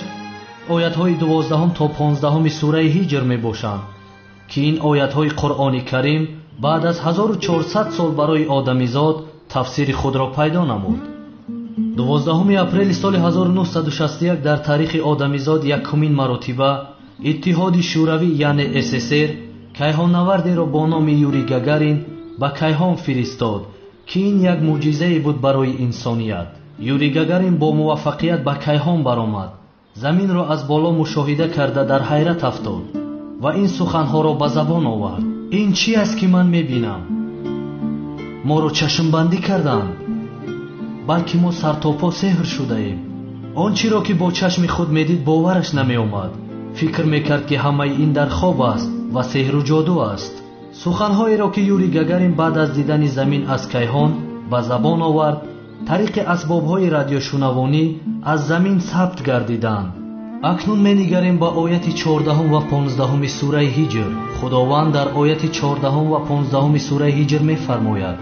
оятҳои 12 то 15 сураи Ҳиҷр мебошанд, ки ин оятҳои Қуръони Карим баъд аз 1400 сол барои одамизод тафсири худро пайдо намуд. 12 апрели соли 1961 дар таърихи одамизод якумин маротиба Иттиҳоди Шӯравӣ, яъне СССР, кайҳоннавардеро бо номи Юрий Гагарин ба кайҳон фиристод, ки ин як мӯъҷизае буд барои инсоният. Юрий Гагарин бо муваффақият ба кайҳон баромад, заминро аз боло мушоҳида карда дар ҳайрат афтод ва ин суханҳоро ба забон овард: ин чӣ аст ки ман мебинам? Моро чашмбандӣ карданд, балки мо сартопо сеҳр шудаем. Он чиро ки бо чашми худ медид бовараш намеомад. Фикр мекард, ки ҳамаи ин дар хоб аст ва сеҳру ҷоду аст. Суханҳоеро ки Юрий Гагарин баъд аз дидани замин аз кайҳон ба забон овард, тариқи асбобҳои радиошунавонӣ аз замин сабт гардиданд. Акнун менигарем ба ояти 14 ва 15 сураи Ҳиҷр. Худованд дар ояти 14 ва 15 сураи Ҳиҷр мефармояд: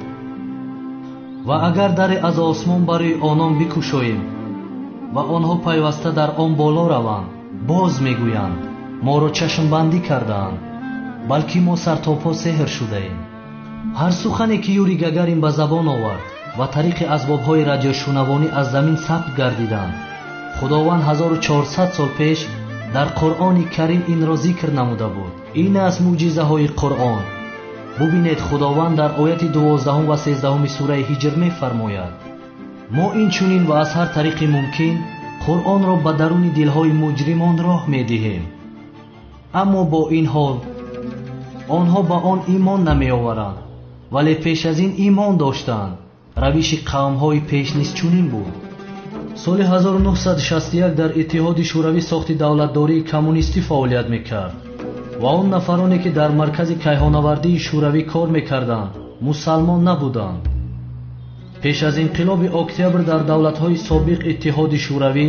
ва агар даре аз осмон барои онон бикушоем ва онҳо пайваста дар он боло раванд, боз мегӯянд: моро чашмбандӣ кардаанд, балки мо сартопо сеҳр шудаем. Ҳар сухане ки Юрий Гагарин ба забон овард ва тариқи асбобҳои радиошунавонӣ аз замин сабт гардиданд, Худованд 1400 сол пеш дар Қуръони Карим инро зикр намуда буд. Ин аст мӯъҷизаҳои Қуръон. Бубинед, Худованд дар ояти 12 ва 13 сураи Ҳиҷр мефармояд: Мо инчунин ва аз ҳар тариқи мумкин Қуръонро ба даруни дилҳои муҷримон роҳ медиҳем. Аммо бо ин ҳол онҳо ба он имон намеоваранд, вале пеш аз ин имон доштанд. Равиши қавмҳои пеш низ чунин буд. Соли 1961 дар Иттиҳоди Шӯравӣ сохти давлатдории коммунистӣ фаъолият мекард ва он нафароне ки дар маркази кайҳонавардии Шӯравӣ кор мекарданд, мусалмон набуданд. Пеш аз инқилоби октябр дар давлатҳои собиқ Иттиҳоди Шӯравӣ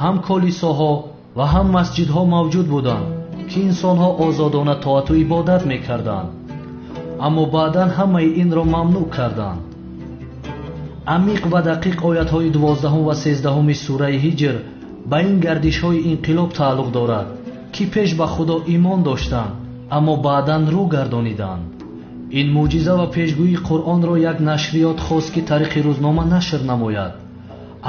ҳам колисоҳо ва ҳам масҷидҳо мавҷуд буданд, ки инсонҳо озодона тоату ибодат мекарданд. Аммо баъдан ҳамаи инро мамнӯъ карданд. Амиқ ва дақиқ оятҳои 12 ва 13 сураи Ҳиҷр ба ин гардишҳои инқилоб тааллуқ дорад, ки пеш ба Худо имон доштанд, аммо баъдан рӯ гардониданд. Ин мӯъҷиза ва пешгӯии Қуръонро як нашриёт хост, ки тариқи рӯзнома нашр намояд.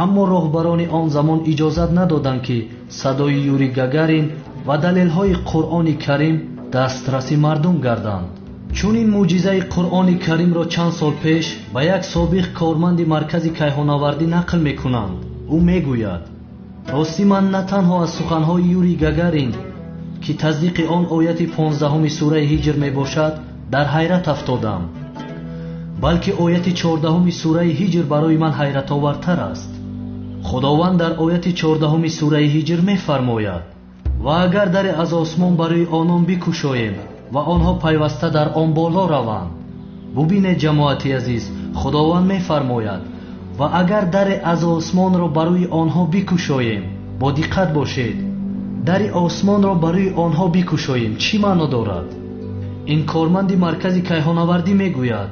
Аммо роҳбарони он замон иҷозат надоданд, ки садои Юрий Гагарин ва далелҳои Қуръони Карим дастраси мардум гарданд. Чун ин мӯъҷизаи Қуръони Каримро чанд сол пеш ба як собиқ корманди маркази кайҳонавардӣ нақл мекунанд, ӯ мегӯяд: ростӣ ман на танҳо аз суханҳои Юрий Гагарин, ки тасдиқи он ояти 15 сураи Ҳиҷр мебошад, дар ҳайрат афтодам, балки ояти 14 сураи Ҳиҷр барои ман ҳайратовартар аст. Худованд дар ояти 14 сураи Ҳиҷр мефармояд: ва агар даре аз осмон барои онон бикушоем ва онҳо пайваста дар он боло раванд. Бубинед, ҷамоати азиз, Худованд мефармояд: ва агар даре аз осмонро барои онҳо бикушоем. Бо диққат бошед, дари осмонро барои онҳо бикушоем чӣ маъно дорад? Ин корманди маркази кайҳонавардӣ мегӯяд: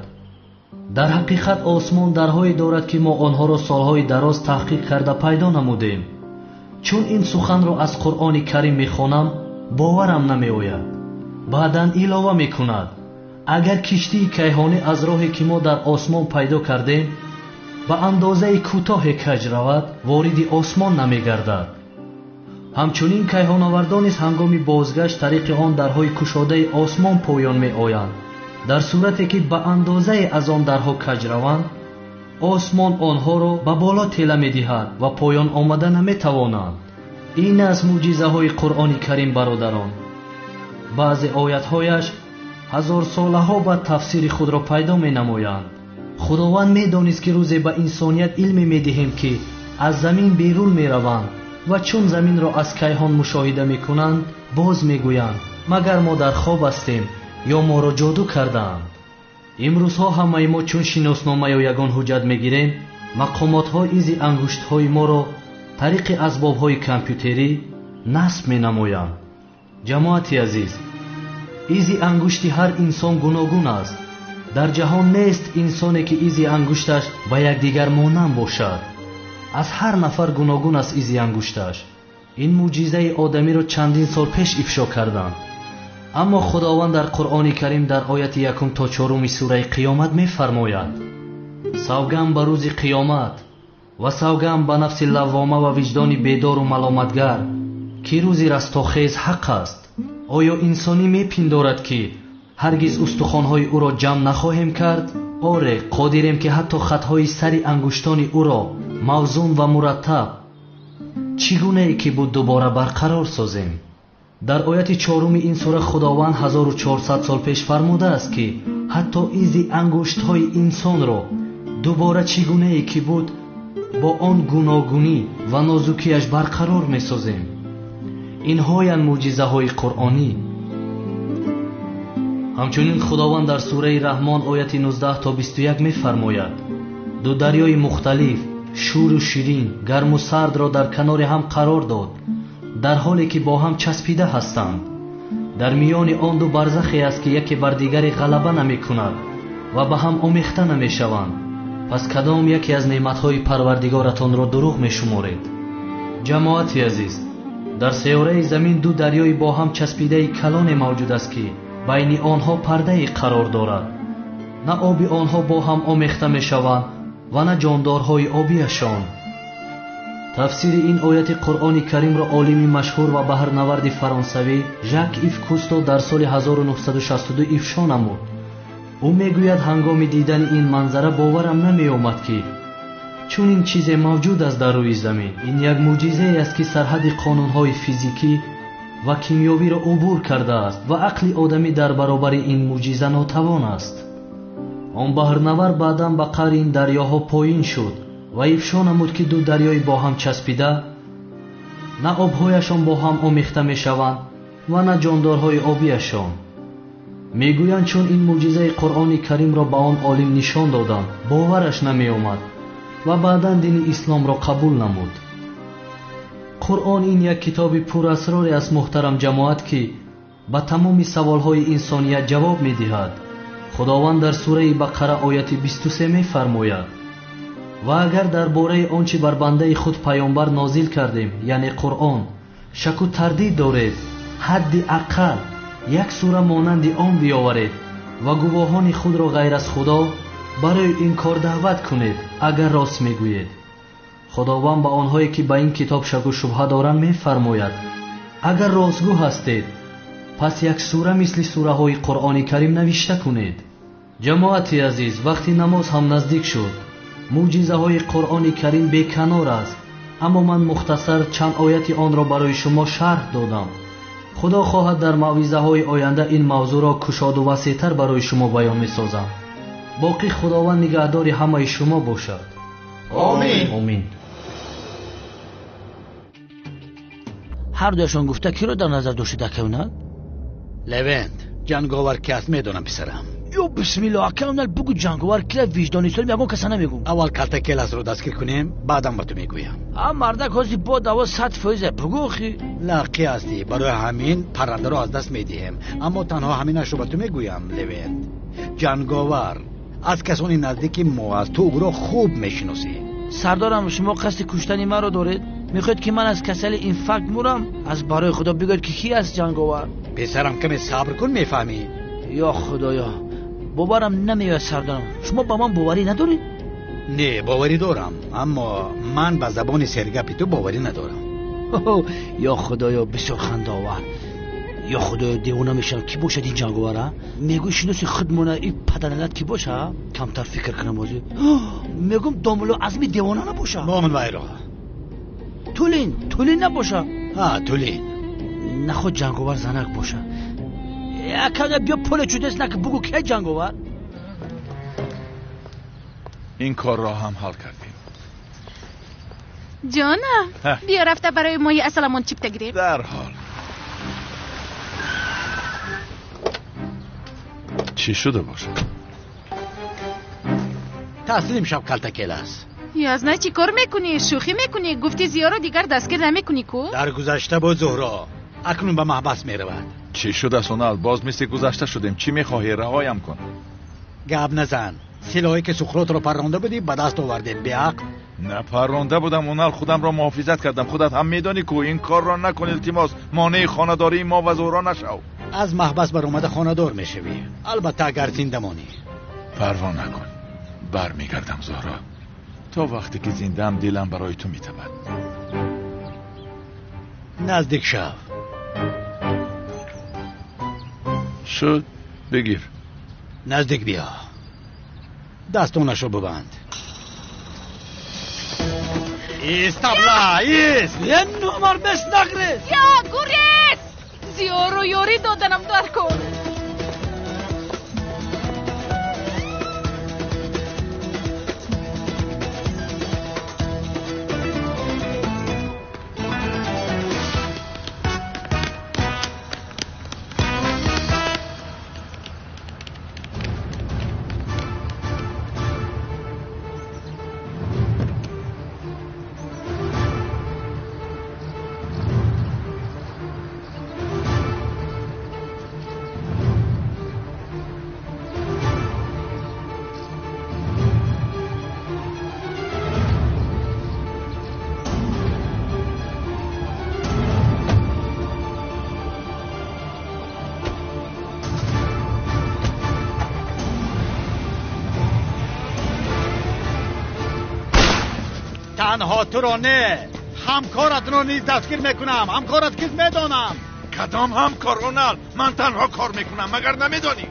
дар ҳақиқат осмон дарҳое дорад, ки мо онҳоро солҳои дароз таҳқиқ карда пайдо намудем. Чун ин суханро аз Қуръони Карим мехонам, боварам намеояд. Баъдан илова мекунад: агар киштии кайҳонӣ аз роҳе ки мо дар осмон пайдо кардем ба андозаи кӯтоҳе каҷ равад, вориди осмон намегардад. Ҳамчунин кайҳонавардон низ ҳангоми бозгашт тариқи он дарҳои кушодаи осмон поён меоянд. Дар сурате ки ба андозае аз он дарҳо каҷ раванд, осмон онҳоро ба боло тела медиҳад ва поён омада наметавонанд. Ин аз мӯъҷизаҳои Қуръони Карим, бародарон. Баъзе оятҳояш ҳазорсолаҳо баъд тафсири худро пайдо менамоянд. Худованд медонист, ки рӯзе ба инсоният илме медиҳем, ки аз замин берун мераванд ва чун заминро аз кайҳон мушоҳида мекунанд, боз мегӯянд: магар мо дар хоб ҳастем ё моро ҷоду кардаанд. Имрӯзҳо ҳамаи мо чун шиноснома ё ягон ҳуҷҷат мегирем, мақомотҳо изи ангуштҳои моро тариқи асбобҳои компютерӣ насб менамоянд. Ҷамоати азиз, изи ангушти ҳар инсон гуногун аст. Дар ҷаҳон нест инсоне, ки изи ангушташ ба якдигар монанд бошад. Аз ҳар нафар гуногун аст изи ангушташ. Ин мӯъҷизаи одамиро чандин сол пеш ифшо карданд. Аммо Худованд дар Қуръони Карим дар ояти 1 то 4 сураи Қиёмат мефармояд: савганд ба рӯзи қиёмат ва савганд ба нафси лаввома ва виҷдони бедору маломатгар, ки рӯзи растохез ҳақ аст. Оё инсонӣ мепиндорад, ки ҳаргиз устухонҳои ӯро ҷамъ нахоҳем кард? Оре, қодирем, ки ҳатто хатҳои сари ангуштони ӯро мавзун ва мураттаб чӣ гунае ки буд дубора барқарор созем. Дар ояти 4 ин сура Худованд 1400 сол пеш фармудааст, ки ҳатто изи ангуштҳои инсонро дубора чӣ гунае ки буд бо он гуногунӣ ва нозукиаш барқарор месозем. Инҳоянд мӯъҷизаҳои қуръонӣ. Ҳамчунин Худованд дар сураи Раҳмон ояти 19 то 21 мефармояд: ду дарёи мухталиф, шӯру ширин, гарму сардро дар канори ҳам қарор дод, дар ҳоле ки бо ҳам часпида ҳастанд. Дар миёни он ду барзахе аст, ки яке бар дигаре ғалаба намекунад ва ба ҳам омехта намешаванд. Пас кадом яке аз неъматҳои Парвардигоратонро дурӯғ мешуморед? Ҷамоати азиз, дар сайёраи замин ду дарёи бо ҳам часпидаи калоне мавҷуд аст, ки байни онҳо пардае қарор дорад. На оби онҳо бо ҳам омехта мешаванд ва на ҷондорҳои обиашон. Тафсири ин ояти Қуръони Каримро олими машҳур ва баҳрнаварди фаронсавӣ Жак Ив Кусто дар соли 1962 ифшо намуд. Ӯ мегӯяд: ҳангоми дидани ин манзара боварам намеомад, ки Чунин чизе мавҷуд аст дар рӯи замин. Ин як мӯъҷизае аст, ки сарҳади қонунҳои физикӣ ва кимиёвиро убур кардааст ва ақли одамӣ дар баробари ин мӯъҷиза нотавон аст. Он баҳрнавар баъдан ба қаъри ин дарёҳо поин шуд ва ифшо намуд, ки ду дарёи бо ҳам часпида на обҳояшон бо ҳам омехта мешаванд ва на ҷондорҳои обияшон. Мегӯянд, чун ин мӯъҷизаи Қуръони Каримро ба он олим нишон доданд, бовараш намеомад ва баъдан дини исломро қабул намуд. Қуръон ин як китоби пурасроре аст, муҳтарам ҷамоат, ки ба тамоми саволҳои инсоният ҷавоб медиҳад. Худованд дар сураи Бақара ояти 23 мефармояд: ва агар дар бораи он чӣ бар бандаи худ паёмбар нозил кардем, яъне Қуръон, шаку тардид доред, ҳадди ақал як сура монанди он биёваред ва гувоҳони худро ғайр аз Худо барои ин кор даъват кунед, агар рост мегӯед. Худованд ба онҳое ки ба ин китоб шаку шубҳа доранд мефармояд: агар ростгӯ ҳастед, пас як сура мисли сураҳои Қуръони Карим навишта кунед. Ҷамоати азиз, вақти намоз ҳам наздик шуд. Мӯъҷизаҳои Қуръони Карим беканор аст, аммо ман мухтасар чанд ояти онро барои шумо шарҳ додам. Худо хоҳад дар мавъизаҳои оянда ин мавзӯъро кушоду васеътар барои шумо баён месозам. Боқӣ Худованд нигаҳдори ҳамаи шумо бошад. Омин. Омин. Ҳар дуяшон гуфта киро дар назар доштед, акаунал? Левент, ҷанговар ки аст медонам, писарам. Ё бисмилло, акаунал, бугу ҷанговар кира, виҷдони солим ягон каса намегум. Аввал калта келасро дастгир кунем, баъдам ба ту мегӯям. А мардак ҳозир бо даво 100% бугу охи. Лақӣ ҳастӣ, барои ҳамин паррандаро аз даст медиҳем. Аммо танҳо ҳаминашро ба ту мегӯям, Левент. Ҷанговар аз касони наздики мо аст, ту ӯро хуб мешиносӣ. Сардорам, шумо қасди куштани маро доред? Мехоҳед ки ман аз касали инфаркт мурам? Аз барои Худо бигӯед ки ки аст ҷанговар. Писарам, каме сабр кун, мефаҳмӣ. Ё Худоё, боварам намеояд сардорам. Шумо ба ман боварӣ надоред? Не, боварӣ дорам, аммо ман ба забони сергапи ту боварӣ надорам. Ё Худоё, бисёр хандаовар. Ё Худоё, девона мешавам. Ки бошад ин ҷанговар? Мегӯй шиноси худмона и паданалат ки боша? Камтар фикр кунам ҳозир. Мегӯм домулло Азми девона набоша. Момин вайро. Тулин, Тулин набоша. Ҳа, Тулин. Наход ҷанговар занак боша. Акада биё поле чудес нака, бугу ки ҷанговар. Ин корро ҳам ҳал кардем. Ҷонам, биё рафта барои моҳи асаламон чипта гирем. Дарҳол. Чӣ шуда бошад? Таслим шав, калта келас. Язна, чӣ кор мекунӣ? Шӯхӣ мекунӣ? Гуфти Зиёро дигар дастгир намекунӣ ку? Дар гузашта буд, Зуҳро. Акнун ба маҳбас меравад. Чӣ шудааст, Унал? Боз мисли гузашта шудем. Чӣ мехоҳӣ? Раҳоям кун. Гап назан. Силоҳе ки Суқротро парронда будӣ ба даст овардем, беақл. Напарронда будам, Унал, худамро муҳофизат кардам. Худат ҳам медонӣ ку. Ин корро накун, илтимос. Монеи хонадории мо ва Зуҳро нашав. Аз маҳбас баромада хонадор мешавӣ, албатта агар зинда монӣ. Парво накун, бармегардам, Зуҳро. То вақте ки зиндаам дилам барои ту метабад. Наздик шав. Шуд, бигир. Наздик биё. Дастонашро бибанд. Ист, табла, ист! Е номар бес нагрез! Я, гурез! Зиёро ёрӣ доданам дар кор. Танҳо туро не, ҳамкоратро низ дастгир мекунам. Ҳамкорат кист медонам. Кадом ҳамкор, Унал? Ман танҳо кор мекунам, магар намедонӣ?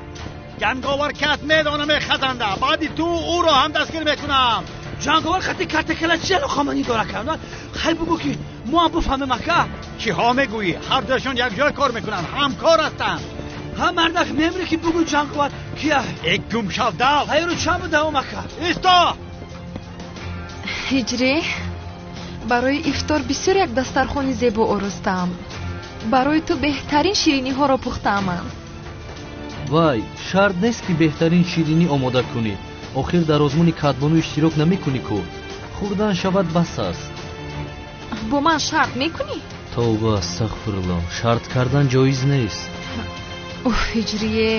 Ҷанговар ки аст медонам, хазанда. Баъди ту ӯро ҳам дастгир мекунам. Ҷанговар хати картакала чи алоқамандӣ дора карда? Хай бугӯ ки мо ҳам бифаҳмем ака. Чиҳо мегӯӣ? Ҳардуяшон якҷоя кор мекунанд, ҳамкор ҳастанд. Ҳа мардак мемри ки бугӯ ҷанговар кия? Э гумшав дав. Ҳайру чанд будавом ака? Исто! Ҳиҷрӣ, барои ифтор бисёр як дастархони зебо оростаам. Барои ту беҳтарин шириниҳоро пухтаамам. Вай, шарт нест ки беҳтарин ширинӣ омода кунӣ. Охир дар озмуни кадбону иштирок намекунӣ ку. Хӯрдан шавад бас аст. Бо ман шарт мекунӣ? Тавба, астағфируллоҳ, шарт кардан ҷоиз нест. Уф, ҳиҷрие.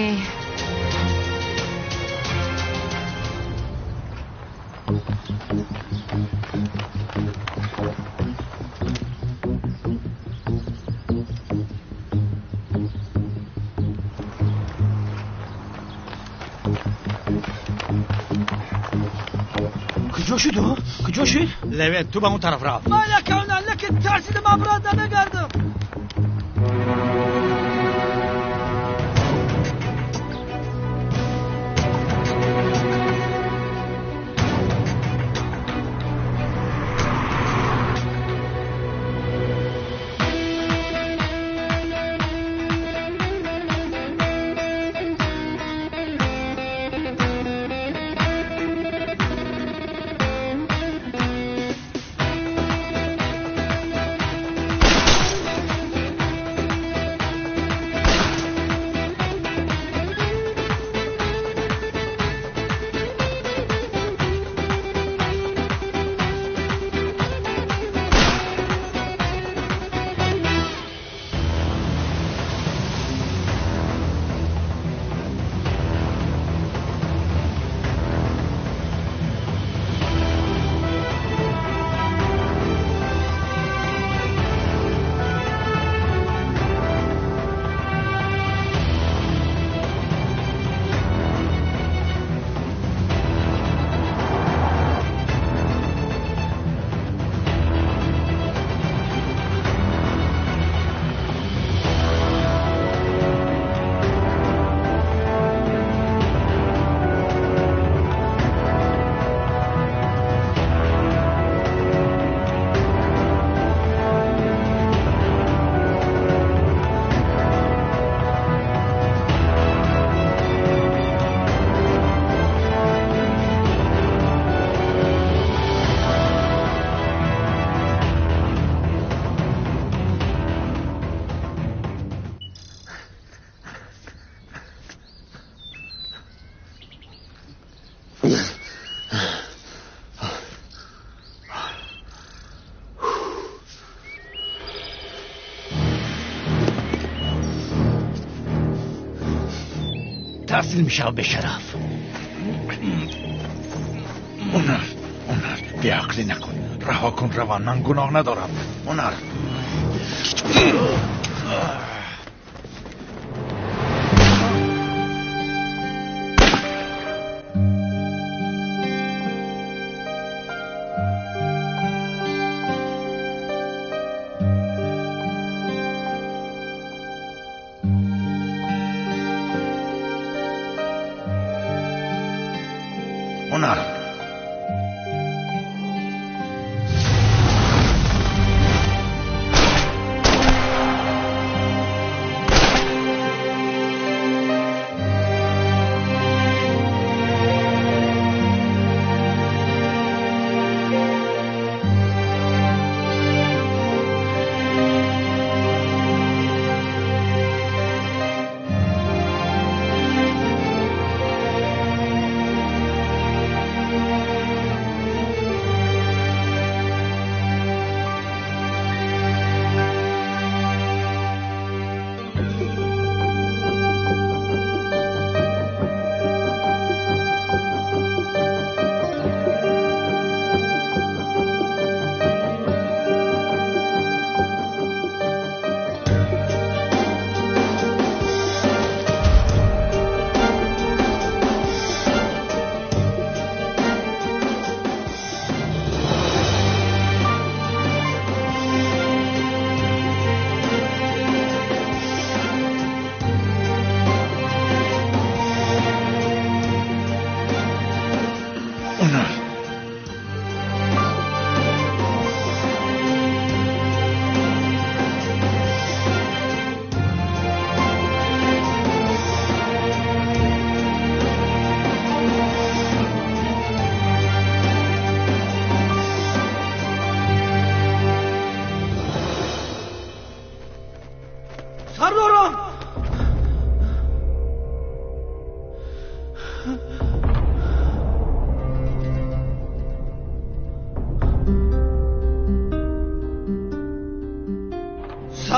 Куҷо шуд? Куҷо шуд? Левент, ту ба он тараф рафт. Ман якавна, лекин тарсидам, обрат намегардам. Таслим шав, бешараф. Онар, Онар, беақлӣ накун. Раҳо кун раван, ман гуноҳ надорам. Онар. Онар.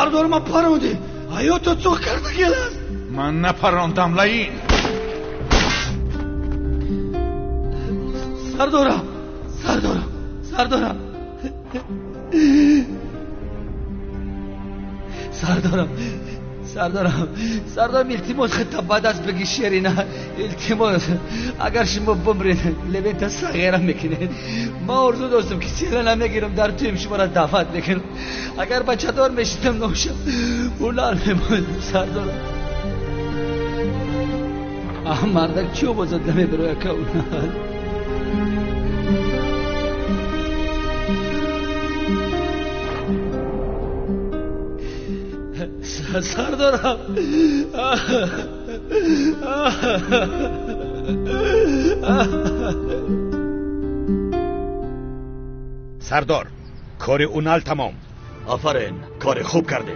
Сардор, ман парондӣ. Ҳаётро цоқ карда келаст. Ман напарондам, Лаин. Сардорам, сардорам, сардорам. Сардорам, сардорам, сардорам, илтимос, хита ба даст бигӣ Шерина. Илтимос, агар шумо бумред, Левента сағира мекунед. Ман орзу доштам ки сира намегирам, дар туем шуморо даъват мекунам. Агар бачадор мешидам, ношам ҳунар мемондам, сардорам. Мардак чӣ овозад намебарояд каунад. Сардорам. Сардор, кори Унал тамом. Офарин, кори хуб кардӣ.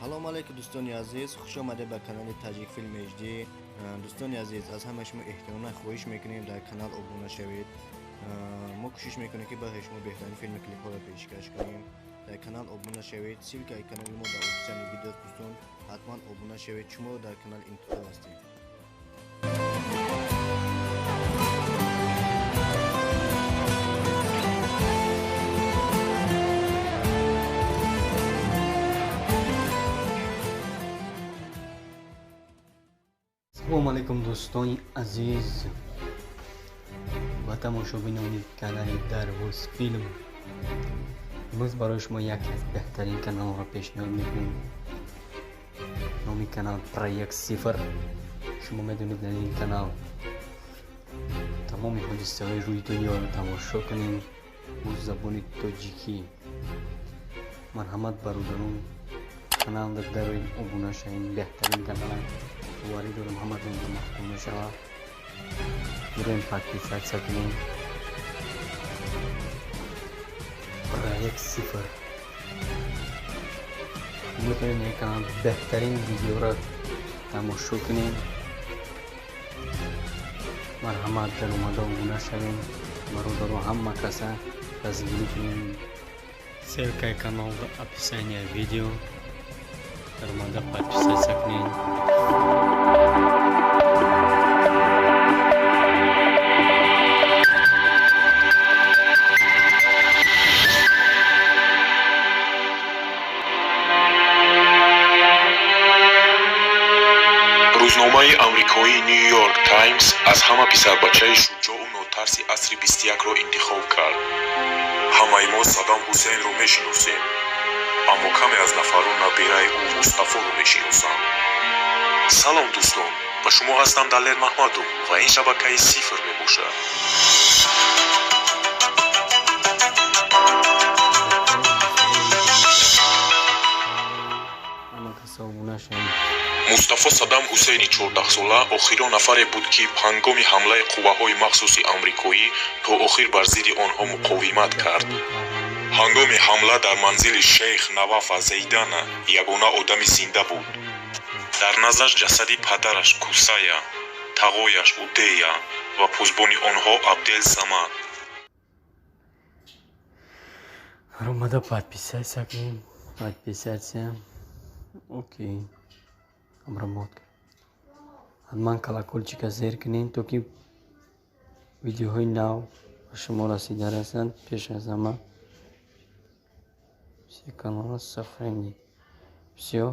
Салом алейкум, дӯстони азиз, хуш омадед ба канали Таҷик Филм HD. Дӯстони азиз, аз ҳамаи шумо эҳтиромона хоҳиш мекунем дар канал обуна шавед. Мо кӯшиш мекунем ки барои шумо беҳтарин филми клипҳоро пешкаш кунем. Дар канал обуна шавед, ссылкаи канали мо дар описании видео аст, дӯстон, ҳатман обуна шавед. Шуморо дар канал интизор ҳастем. Салом алейкум, дӯстони азиз ва тамошобинони канали Дарвоз Филм. Имрӯз барои шумо яке аз беҳтарин каналҳоро пешниҳод мекунем. Номи канал Проект Сифр. Шумо медонед, дар ин канал тамоми ҳодисаҳои рӯи дунёро тамошо кунем бо забони тоҷикӣ. Марҳамат, бародарон, каналда дароед, обуна шавем. Беҳтарин канал, боварӣ дорам, ҳаматон маҳкум мешавад. Мироем, подписаться кунем. Проект Сифр. Метавонем ин канал беҳтарин видеоро тамошо кунем. Марҳамат, даромада обуна шавем. Бародаро, ҳама каса дастгирӣ кунем. Ссылкаи канал в описании видео. Даромада подписаться кунем. Рӯзномаи амрикоии Нью Йорк Таймс аз ҳама писарбачаи шуҷоъу нотарси асри 21-ро интихоб кард. Ҳамаи мо Саддам Ҳусейнро мешиносем, аммо каме аз нафарон набираи ӯ Мустафоро мешиносанд. Салом, дӯстон, ба шумо ҳастам Далер Маҳмадов ва ин шабакаи Сифр мебошад. Ҳама каса обуна Обуна шавед. Мустафо Саддам Ҳусейни 14-сола охирон нафаре буд, ки ҳангоми ҳамлаи қувваҳои махсуси амрикоӣ то охир бар зидди онҳо муқовимат кард. Ҳангоми ҳамла дар манзили шейх Навафа Зайдана ягона одами зинда буд. Дар наздаш ҷасади падараш Кусая, тағояш Удея ва посбони онҳо Абдел Самад. Омада подписаться кунем. Подписаться. Окей. Обработка. Ҳатман колокольчика зер кунед, то ки видеоҳои нав ба шумо расида расанд пеш аз ҳама. Все каналы сохранить. Всё.